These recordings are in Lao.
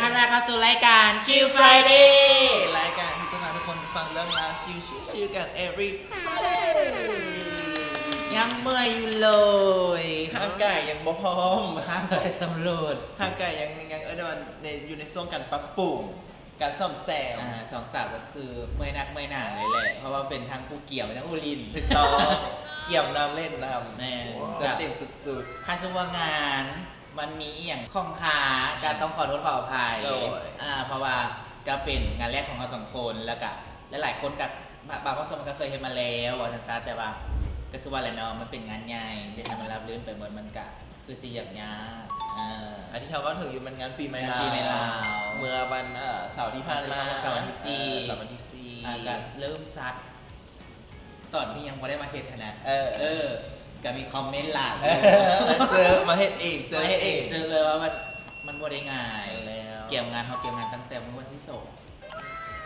ຕ້ອນຮັບເຂົ້າສູ່ລາຍການ Chill Friday ລາຍການທີ່ຈະພາທຸກຄົນໄປຟັງເລື່ອງລາວຊິວໆກັນ every Friday. ຍັງເມື່ອຍຢູ່ເລີຍ ຮ່າງກາຍຍັງບໍ່ພ້ອມ ຮ່າງກາຍຊຳລຸດ ຮ່າງກາຍຍັງ ຍັງ ເອີ້ນວ່າໃນ ຢູ່ໃນຊ່ວງການປັບປຸງ ການສ້ອມແຊມ. ອ່າ ສອງສາວກໍຄືເມື່ອຍໜັກເມື່ອຍໜາເລີຍແຫຼະ ເພາະວ່າເປັນທັງຜູ້ກຽມທັງຜູ້ຫຼິ້ນ. ຖືກຕ້ອງ ກຽມນຳ ຫຼິ້ນນຳ ແມ່ນ ຈັດເຕັມສຸດໆ. ຄັນສົມມຸດວ່າງານມັນມີອີ່ຫຍັງຂ້ອງຄາ ກໍຕ້ອງຂໍໂທດຂໍອະໄພ ໂດຍ ອ່າ ເພາະວ່າກໍເປັນງານແລກຂອງເຮົາສອງຄົນ ແລ້ວກໍຫຼາຍໆຄົນກໍ ບາງຄົນກໍເຄີຍເຮັດມາແລ້ວວ່າຊັ້ນຊະ ແຕ່ວ່າກໍຄືວ່າແຫຼະເນາະ ມັນເປັນງານໃຫຍ່ ຊິເຮັດໃຫ້ມັນລາບລື່ນໄປໝົດ ມັນກໍ ຄືຊິຢາກຍາກ ເອີ ອັນທີ່ເຮົາເວົ້າເຖິງຢູ່ແມ່ນງານປີໃໝ່ລາວ ງານປີໃໝ່ລາວ ເມື່ອວັນ ເອີ ເສົາທີ່ຜ່ານມາ ເສົາວັນທີສີ່ ເອີ ເສົາວັນທີສີ່ ອ່າ ກໍເລີ່ມຈັດ ຕອນທີ່ຍັງບໍ່ໄດ້ມາເຮັດຫັ້ນນະ ເອີ ເອີ ກໍມີຄອມເມັນຫຼາຍ ເອີ ເຈີ ມາເຮັດເອງ ເຈີເອງ ເຈີເລີຍວ່າມັນ ມັນບໍ່ໄດ້ງ່າຍ ແລ້ວ ກຽມງານ ເຮົາກຽມງານຕັ້ງແຕ່ມື້ວັນທີສອງ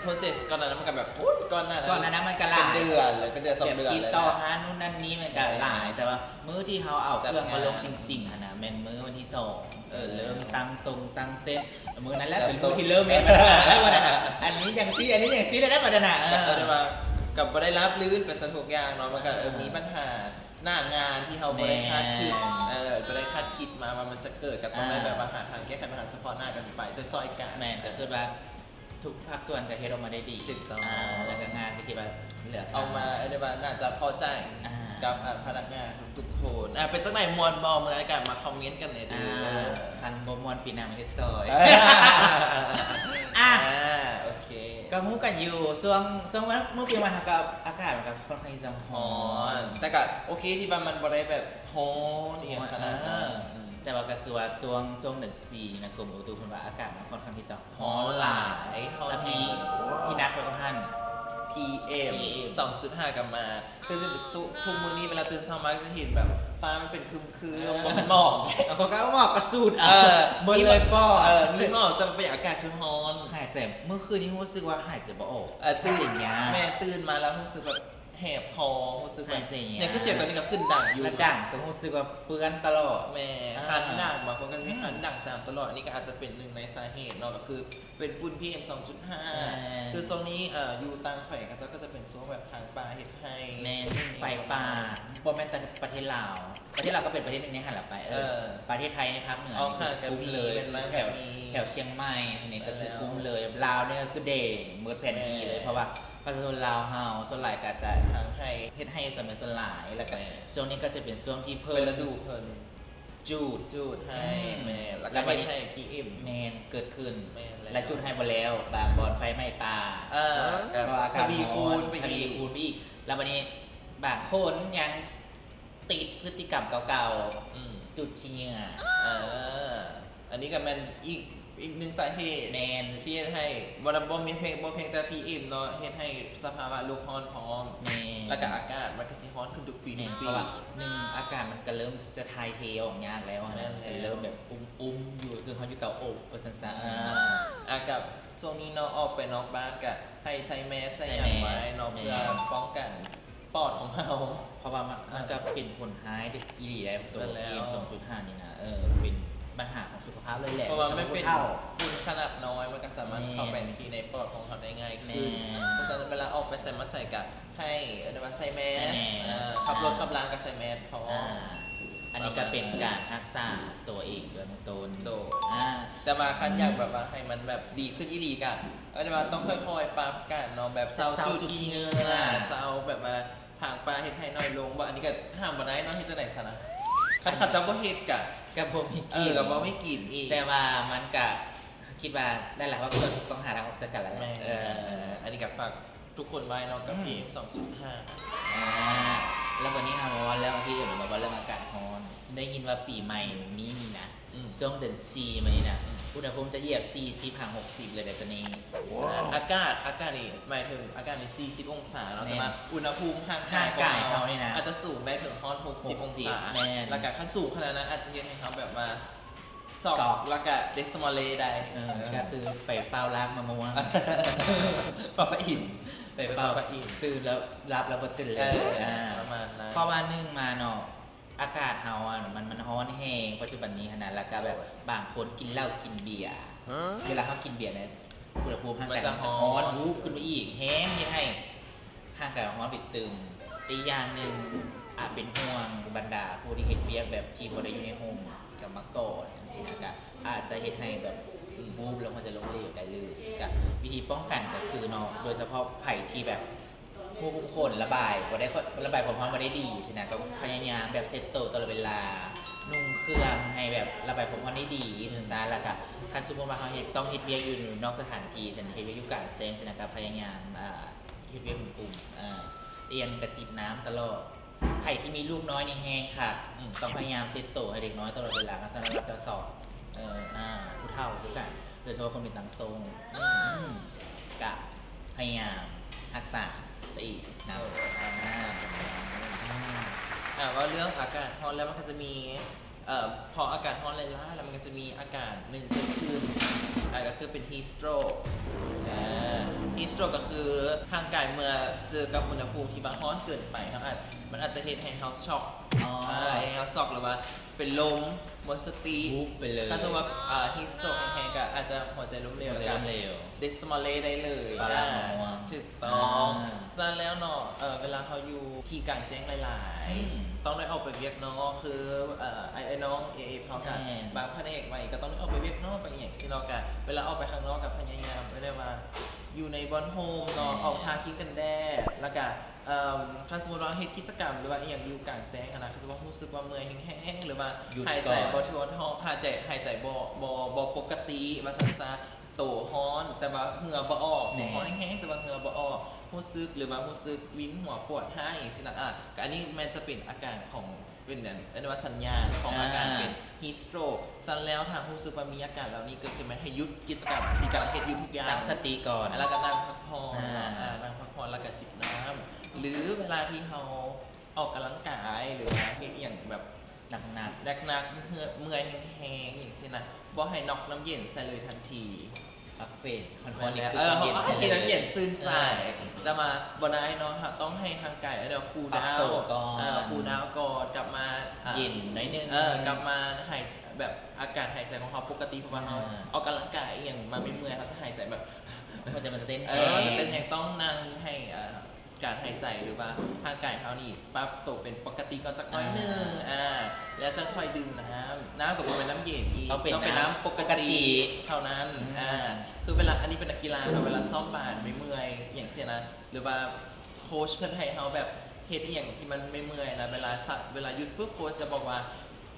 process ກ່ອນໜ້ານັ້ນມັນກໍແບບ ໂອ້ຍ ກ່ອນໜ້ານັ້ນ ກ່ອນໜ້ານັ້ນມັນກໍຫຼາຍ ເປັນເດືອນເລີຍ ເປັນເດືອນສອງເດືອນເລີຍ ແບບຕິດຕໍ່ຫານູ່ນນັ້ນນີ້ມັນກໍຫຼາຍ ແຕ່ວ່າມື້ທີ່ເຮົາເອົາເຄື່ອງມາລົງຈິງໆຫັ້ນນະ ແມ່ນມື້ວັນທີສອງ ເອີ ເລີ່ມຕັ້ງຕົງຕັ້ງເຕັ້ນ ມື້ນັ້ນແຫຼະເປັນມື້ທີ່ເລີ່ມເຮັດບັນຫາແລ້ວ ອັນນີ້ຈັ່ງຊີ້ ອັນນີ້ຈັ່ງຊີ້ແລ້ວບັດນັ້ນນະ ເອີ ກໍໄດ້ວ່າ ກໍບໍ່ໄດ້ລາບລື່ນໄປຊະທຸກຢ່າງເນາະ ມັນກໍ ເອີ ມີບັນຫາ ໜ້າງານທີ່ເຮົາບໍ່ໄດ້ຄາດຄິດ ແມ່ນ ເອີ ບໍ່ໄດ້ຄາດຄິດມາວ່າມັນຈະເກີດ ກໍຕ້ອງໄດ້ ອ່າ ແບບວ່າຫາທາງແກ້ໄຂບັນຫາສະເພາະໜ້າກັນໄປ ຊ່ອຍໆກັນ ແມ່ນ ກໍຄືວ່າທຸກພາກສ່ວນກໍເຮັດອອກມາໄດ້ດີ ຖືກຕ້ອງ ອ່າ ແລ້ວກໍງານກໍຄິດວ່າເຫຼືອຄາດ ອອກມາໄດ້ວ່າໜ້າຈະພໍໃຈ ອ່າ ກັບ ອ່າ ພະນັກງານທຸກໆຄົນ ອ່າ ເປັນຈັ່ງໃດ ມ່ວນບໍ່? ມື້ນັ້ນກໍມາຄອມເມັນກັນແດ່ເດີ ອ່າ ຄັນບໍ່ມ່ວນປີໜ້າມາເຮັດຊ່ອຍ ອ່າ ອ່າ ໂອເຄ ກໍຮູ້ກັນຢູ່ ຊ່ວງ ຊ່ວງມື້ປີໃໝ່ເຮົາກໍ ອາກາດມັນກໍຄ່ອນຂ້າງທີ່ຈະຮ້ອນ ຮ້ອນ ແຕ່ກໍໂອເຄທີ່ວ່າມັນບໍ່ໄດ້ແບບຮ້ອນອີ່ຫຍັງຂະໜາດນັ້ນ ເອີ ອືມ ແຕ່ວ່າກໍຄືວ່າຊ່ວງ ຊ່ວງເດືອນສີ່ນະ ກົມອຸຕຸເພິ່ນວ່າອາກາດມັນຄ່ອນຂ້າງທີ່ຈະຮ້ອນຫຼາຍ ຮ້ອນຫຼາຍ ແລ້ວທີ່ ທີ່ໜັກໄປກວ່າຫັ້ນ ພີເອັມ ພີເອັມ ສອງຈຸດຫ້າ ກໍມາ ຄືທຸກມື້ນີ້ເວລາຕື່ນເຊົ້າມາກໍຈະເຫັນແບບຟ້າມັນເປັນຄຶມໆ ເອີ ບໍ່ມີໝອກ ເອົາກໍເອົາໝອກກະສູດເອົາ ເອີ ໝົດເລີຍປອດ ເອີ ມີໝອກ ແຕ່ວ່າບັນຍາກາດຄືຮ້ອນ ຫາຍໃຈ ມື້ຄືນນີ້ຮູ້ສຶກວ່າຫາຍໃຈບໍ່ອອກ ເອີ ຕື່ນ ຫາຍໃຈຍາກ ແມ່ນ ຕື່ນມາແລ້ວຮູ້ສຶກແບບແຫບຄໍ ຮູ້ສຶກແບບ ຫາຍໃຈຍາກ ນີ້ຄືສຽງຕອນນີ້ກໍຂຶ້ນດັງຢູ່ ລະດັງກໍຮູ້ສຶກວ່າເປື້ອນຕະຫຼອດ ແມ່ນ ອ່າ ຄັນດັງ ບາງຄົນກໍຈະມີ ອືມ ຄັນດັງຈາມຕະຫຼອດ ອັນນີ້ກໍອາດຈະເປັນໜຶ່ງໃນສາເຫດເນາະ ກໍຄື ເປັນຝຸ່ນ ພີເອັມ ສອງຈຸດຫ້າ ແມ່ນ ຄືຊ່ວງນີ້ ເອີ ຢູ່ຕ່າງແຂວງເຂົາເຈົ້າກໍຈະເປັນຊ່ວງແບບຖາງປ່າເຮັດໄຮ່ ແມ່ນ ໄຟປ່າ ບໍ່ແມ່ນແຕ່ປະເທດລາວ ປະເທດລາວກໍເປັນປະເທດໜຶ່ງໃນຫັ້ນລະໄປ ເອີ ເອີ ປະເທດໄທໃນພາກເໜືອ ອໍ ນີ້ຄືກຸ້ມເລີຍ ແມ່ນ ແຖວ ແຖວຊຽງໃໝ່ນີ້ກໍຄືກຸ້ມເລີຍ ລາວນີ້ກໍຄືແດງໝົດແຜ່ນທີ່ເລີຍ ແມ່ນ ເພາະວ່າປະຊາຊົນລາວເຮົາສ່ວນຫຼາຍກໍຈະ ຖາງໄຮ່ ເຮັດໄຮ່ສ່ວນ ສ່ວນຫຼາຍ ແລ້ວກໍ ແມ່ນ ຊ່ວງນີ້ກໍຈະເປັນຊ່ວງທີ່ເພິ່ນ ເປັນລະດູເພິ່ນ ຈູດ ຈູດໄຮ່ ອືມ ແມ່ນ ແລ້ວກໍເຮັດໄຮ່ ພີເອັມ ແມ່ນ ເກີດຂຶ້ນ ແມ່ນແລ້ວ ແລະ ຈູດໄຮ່ບໍ່ແລ້ວ ບາງບ່ອນໄຟໄໝ້ປ່າ ເອີ ເພາະວ່າອາກາດຮ້ອນ ທະວີຄູນໄປອີກ ທະວີຄູນໄປອີກ ແລ້ວບັດນີ້ບາງຄົນຍັງຕິດພຶດຕິກຳເກົ່າໆ ອືມ ຈູດຂີ້ເຫຍື້ອ ເອີ ອັນນີ້ກໍແມ່ນອີກ ອີກໜຶ່ງສາເຫດ ແມ່ນ ທີ່ເຮັດໃຫ້ ບໍ່ ບໍ່ມີພຽງ ບໍ່ພຽງແຕ່ ພີເອັມ ເນາະ ເຮັດໃຫ້ສະພາວະໂລກຮ້ອນພ້ອມ ແມ່ນ ແລ້ວກໍອາກາດມັນກໍຊິຮ້ອນຂຶ້ນທຸກປີ ແມ່ນ ທຸກປີ ເພາະວ່າໜຶ່ງ ອາກາດມັນກໍເລີ່ມຈະຖ່າຍເທອອກຍາກແລ້ວຫັ້ນນະ ແມ່ນແລ້ວ ເລີ່ມແບບອຸ້ມໆຢູ່ ຄືເຮົາຢູ່ເຕົາອົບວ່າຊັ້ນຊະ ອືມ ອ່າ ອາ ກັບຊ່ວງນີ້ເນາະ ອອກໄປນອກບ້ານກໍໃຫ້ໃສ່ແມສໃສ່ຫຍັງໄວ້ເນາະ ໃສ່ແມສ ເພື່ອ ແມ່ນ ປ້ອງກັນ ປອດຂອງເຮົາ ເພາະວ່າມັນ ອ່າ ມັນກໍເປັນຜົນຮ້າຍອີ່ຫຼີໄດ໋ ໂຕ ແມ່ນແລ້ວ ພີເອັມ ສອງຈຸດຫ້າ ນີ້ນະ ເອີ ເປັນບັນຫາຂອງສຸຂະພາບເລີຍແຫຼະ ເພາະວ່າມັນເປັນຝຸ່ນຂະໜາດນ້ອຍ ມັນກໍສາມາດ ແມ່ນ ເຂົ້າໄປໃນ ໃນປອດຂອງເຮົາໄດ້ງ່າຍຂຶ້ນ ແມ່ນ ເພາະສະນັ້ນເວລາອອກໄປໃສມາໃສກໍໃຫ້ ເອີ້ນວ່າໃສ່ແມສ ໃສ່ແມສ ເອີ ຂັບລົດ ອ່າ ຂັບລາກໍໃສ່ແມສ ເພາະ ອ່າ ອັນນີ້ກໍເປັນການຮັກສາຕົວເອງເບື້ອງຕົ້ນ ໂດຍ ອ່າ ແຕ່ວ່າຄັນຢາກແບບວ່າໃຫ້ມັນແບບດີຂຶ້ນອີ່ຫຼີກໍ ເອີ້ນວ່າຕ້ອງຄ່ອຍໆປັບກັນເນາະ ແບບເຊົາຈູດຂີ້ເຫຍື້ອ ເຊົາແບບວ່າຖາງປ່າເຮັດໄຮ່ໜ້ອຍລົງ ບໍ່ ອັນນີ້ກໍຫ້າມບໍ່ໄດ້ເນາະ ເຮັດຈັ່ງໃດຊັ້ນນະ ຄັນເຂົາເຈົ້າບໍ່ເຮັດກໍ ກໍບໍ່ມີກິນ ເອີ ກໍບໍ່ມີກິນອີກ ແຕ່ວ່າມັນກໍຄິດວ່າຫຼາຍໆພາກສ່ວນຕ້ອງຫາທາງອອກໃສ່ກັນແລ້ວແຫຼະ ແມ່ນ ເອີ ອັນນີ້ກໍຝາກທຸກຄົນໄວ້ເນາະ ກັບ ອືມ ພີເອັມ ສອງຈຸດຫ້າ ອ່າ ແລ້ວບັດນີ້ເຮົາມາເວົ້າເລື່ອງ ພີເອັມ ມາເວົ້າເລື່ອງອາກາດຮ້ອນ ໄດ້ຍິນວ່າປີໃໝ່ນີ້ນະ ອືມ ຊ່ວງເດືອນສີ່ມານີ້ນະ ອືມ ອຸນຫະພູມຈະຢຽບສີ່ສິບຫາຫົກສິບເລີຍເດ້ຊະນີ້ ອາກາດ ອາກາດນີ້ໝາຍເຖິງອາກາດນີ້ສີ່ສິບອົງສາເນາະ ແມ່ນ ແຕ່ວ່າອຸນຫະພູມຮ່າງກາຍ ຮ່າງກາຍເຮົານີ້ນະ ອາດຈະສູງໄດ້ເຖິງຮອດຫົກສິບອົງສາ ແມ່ນ ແລ້ວກໍຄັນສູງຂະໜາດນັ້ນອາດຈະເຮັດໃຫ້ເຮົາແບບວ່າ ຊັອກ ຊັອກ ແລ້ວກະເດສມອເລໄດ້ ເອີ ເອີ ກໍຄືໄປຟ້າວລາກມະມ່ວງ ຟ້າວພະອິນ ໄປຟ້າວ ຟ້າວພະອິນ ຕື່ນແລ້ວ ຫຼັບແລ້ວບໍ່ຕື່ນເລີຍ ເອີ ອ່າ ປະມານນັ້ນ ເພາະວ່າໜຶ່ງມາເນາະ ອາກາດເຮົາອະ ມັນ ມັນຮ້ອນແຮງປັດຈຸບັນນີ້ຫັ້ນນະ ແລ້ວກະແບບບາງຄົນກິນເຫຼົ້າກິນເບຍ ເວລາເຮົາກິນເບຍນີ້ ອຸນຫະພູມຮ່າງກາຍມັນຈະຮ້ອນ ມັນຈະຮ້ອນ ວູບຂຶ້ນມາອີກ ແຮງເຮັດໃຫ້ຮ່າງກາຍເຮົາຮ້ອນເປັນຕຶມ. ອີກຢ່າງໜຶ່ງ ອາດເປັນຫ່ວງບັນດາຜູ້ທີ່ເຮັດວຽກແບບທີ່ບໍ່ໄດ້ຢູ່ໃນຮົ່ມກຳມະກອນຈັ່ງຊີ້ນະ ກະອາດຈະເຮັດໃຫ້ແບບວູບແລ້ວມັນຈະລົ້ມເຫຼວໄດ້ເລີຍ. ກະວິທີປ້ອງກັນກະຄືເນາະ ໂດຍສະເພາະໃຜທີ່ແບບ ຜູ້ຄຸມຂົນລະບາຍບໍ່ໄດ້ ລະບາຍຄວາມຮ້ອນບໍ່ໄດ້ດີຊີ້ນະ ກໍພະຍາຍາມແບບເຊັດໂຕຕະຫຼອດເວລາ ນຸ່ງເຄື່ອງໃຫ້ແບບລະບາຍຄວາມຮ້ອນໄດ້ດີ ອືມ ຈັ່ງຊັ້ນ. ແລ້ວກະຄັນສົມມຸດວ່າເຮົາເຮັດ ຕ້ອງເຮັດວຽກຢູ່ນອກສະຖານທີ່ ຊັ້ນເຮັດວຽກຢູ່ກາງແຈ້ງຊີ້ນະ ກໍພະຍາຍາມ ອ່າ ເຮັດວຽກອຸນຫະພູມ ອ່າ ອີກຢ່າງໜຶ່ງກໍຈິບນ້ຳຕະຫຼອດ. ໃຜທີ່ມີລູກນ້ອຍນີ້ແຮງຄັກ ອືມ ຕ້ອງພະຍາຍາມເຊັດໂຕໃຫ້ເດັກນ້ອຍຕະຫຼອດເວລາ ຄັນຊັ້ນແລ້ວຈະຊອກ ເອີ ອ່າ ຜູ້ເຖົ້າຄືກັນ ໂດຍສະເພາະຄົນເປັນຕ່າງຊົງ ອືມ ກະພະຍາຍາມຮັກສາໄປອີກນຳ. ໂດຍ ອ່າ ອ່າ ເວົ້າເລື່ອງອາກາດຮ້ອນແລ້ວ ມັນກໍຈະມີ ເອີ ພໍອາກາດຮ້ອນຫຼາຍໆ ແລ້ວມັນກໍຈະມີອາການໜຶ່ງເກີດຂຶ້ນ ອ່າ ກໍຄືເປັນ heat stroke ອ່າ heat stroke ກໍຄືຮ່າງກາຍເມື່ອເຈີກັບອຸນຫະພູມທີ່ວ່າຮ້ອນເກີນໄປ ເຮົາອາດ ມັນອາດຈະເຮັດໃຫ້ເຮົາຊັອກ ອໍ ອ່າ ເຮັດໃຫ້ເຮົາຊັອກ ຫຼືວ່າ ເປັນລົມ ໝົດສະຕິ ວູບໄປເລີຍ. ຖ້າສົມມຸດວ່າ ອ່າ heat stroke ແຮງໆ ກໍອາດຈະຫົວໃຈລົ້ມເຫຼວ ຫົວໃຈລົ້ມເຫຼວ ແລ້ວກໍ death stimulate ໄດ້ເລີຍ ປະມານນັ້ນ ອ່າ ຖືກຕ້ອງ ອ່າ ສະນັ້ນແລ້ວເນາະ ເອີ ເວລາເຮົາຢູ່ທີ່ກາງແຈ້ງຫຼາຍໆ ອືມ ຕ້ອງໄດ້ອອກໄປວຽກນອກ ຄື ເອີ ອ້າຍນ້ອງເອເອເຮົາກໍ ແມ່ນ ບາງພະແນກໃໝ່ກໍຕ້ອງໄດ້ອອກໄປວຽກນອກ ໄປອີ່ຫຍັງຊີ້ເນາະ ກໍເວລາອອກໄປຂ້າງນອກກໍພະຍາຍາມ ເອີ້ນໄດ້ວ່າ ຢູ່ໃນບ່ອນຮົ່ມເນາະ ແມ່ນ ອອກ ທາຄຣີມກັນແດດ ແລ້ວກໍ ເອີ່ມ ຄັນສົມມຸດວ່າເຮັດກິດຈະກຳ ຫຼືວ່າອີ່ຫຍັງຢູ່ກາງແຈ້ງຫັ້ນນະ ຄັນສົມມຸດວ່າຮູ້ສຶກວ່າເມື່ອຍແຮງໆ ຫຼືວ່າຫາຍໃຈບໍ່ທົ່ວທ້ອງ ຫາຍໃຈ ຫາຍໃຈບໍ່ ບໍ່ ບໍ່ປົກກະຕິວ່າຊັ້ນຊະ ໂຕຮ້ອນແຕ່ວ່າເຫື່ອບໍ່ອອກ ແມ່ນ ໂຕຮ້ອນແຮງໆ ແຕ່ວ່າເຫື່ອບໍ່ອອກ ຮູ້ສຶກ ຫຼືວ່າຮູ້ສຶກວິນຫົວປວດຮ້າຍຈັ່ງຊີ້ນະ ອ່າ ກໍອັນນີ້ແມ່ນຈະເປັນອາການຂອງ ເປັນອັນ ເອີ້ນວ່າສັນຍານຂອງອາການ ອ່າ ເປັນ heat stroke. ຊັ້ນແລ້ວຖ້າຮູ້ສຶກວ່າມີອາການເຫຼົ່ານີ້ເກີດຂຶ້ນມາ ໃຫ້ຢຸດກິດຈະກຳທີ່ກຳລັງເຮັດຢູ່ທຸກຢ່າງ ຕັ້ງສະຕິກ່ອນ ແລ້ວກໍນັ່ງພັກຜ່ອນ ອ່າ ເນາະ ອ່າ ນັ່ງພັກຜ່ອນ ແລ້ວກໍຈິບນ້ຳ ຫຼືເວລາທີ່ເຮົາອອກກຳລັງກາຍ ຫຼືວ່າເຮັດອີ່ຫຍັງແບບໜັກໆ ໜັກໆ ເມື່ອຍແຮງໆ ຈັ່ງຊີ້ນະ ບໍ່ໃຫ້ນັອກນ້ຳເຢັນໃສ່ເລີຍທັນທີ. ພັກເບຣກຮ້ອນໆ ນີ້ຄື ເອີ ເຮົາກໍໃຫ້ກິນນ້ຳເຢັນຊື່ນໃຈ ເອີ ແຕ່ວ່າບໍ່ໄດ້ເນາະ ເຮົາຕ້ອງໃຫ້ຮ່າງກາຍ ເອີ້ນວ່າ cool down ພັກໂຕກ່ອນ ເອີ cool down ກ່ອນ ກັບມາ ອ່າ ເຢັນໜ້ອຍໜຶ່ງ ເອີ ກັບມາຫາຍ ແບບອາການຫາຍໃຈຂອງເຮົາປົກກະຕິ ເພາະວ່າເຮົາ ອ່າ ອອກກຳລັງກາຍອີ່ຫຍັງມາເມື່ອຍໆ ເຮົາຈະຫາຍໃຈແບບ ຫົວໃຈມັນຈະເຕັ້ນແຮງ ເອີ ມັນຈະເຕັ້ນແຮງ ຕ້ອງນັ່ງໃຫ້ ອ່າ ການຫາຍໃຈ ຫຼືວ່າຮ່າງກາຍເຮົານີ້ປັບໂຕເປັນປົກກະຕິກ່ອນຈັກໜ້ອຍໜຶ່ງ ອ່າ ອ່າ ແລ້ວຈັ່ງຄ່ອຍດື່ມນ້ຳ ນ້ຳກໍບໍ່ແມ່ນນ້ຳເຢັນອີກ ຕ້ອງເປັນ ຕ້ອງເປັນນ້ຳ ນ້ຳປົກກະຕິ ປົກກະຕິເທົ່ານັ້ນ ອືມ ອ່າ ຄືເວລາ ອັນນີ້ເປັນນັກກິລາເນາະ ເວລາຊ້ອມບານເມື່ອຍໆ ຢ່າງເຊັ່ນນະ ຫຼືວ່າໂຄດເພິ່ນໃຫ້ເຮົາແບບເຮັດອີ່ຫຍັງທີ່ມັນເມື່ອຍໆນະ ເວລາສະ ເວລາຢຸດປຶບ ໂຄດຈະບອກວ່າ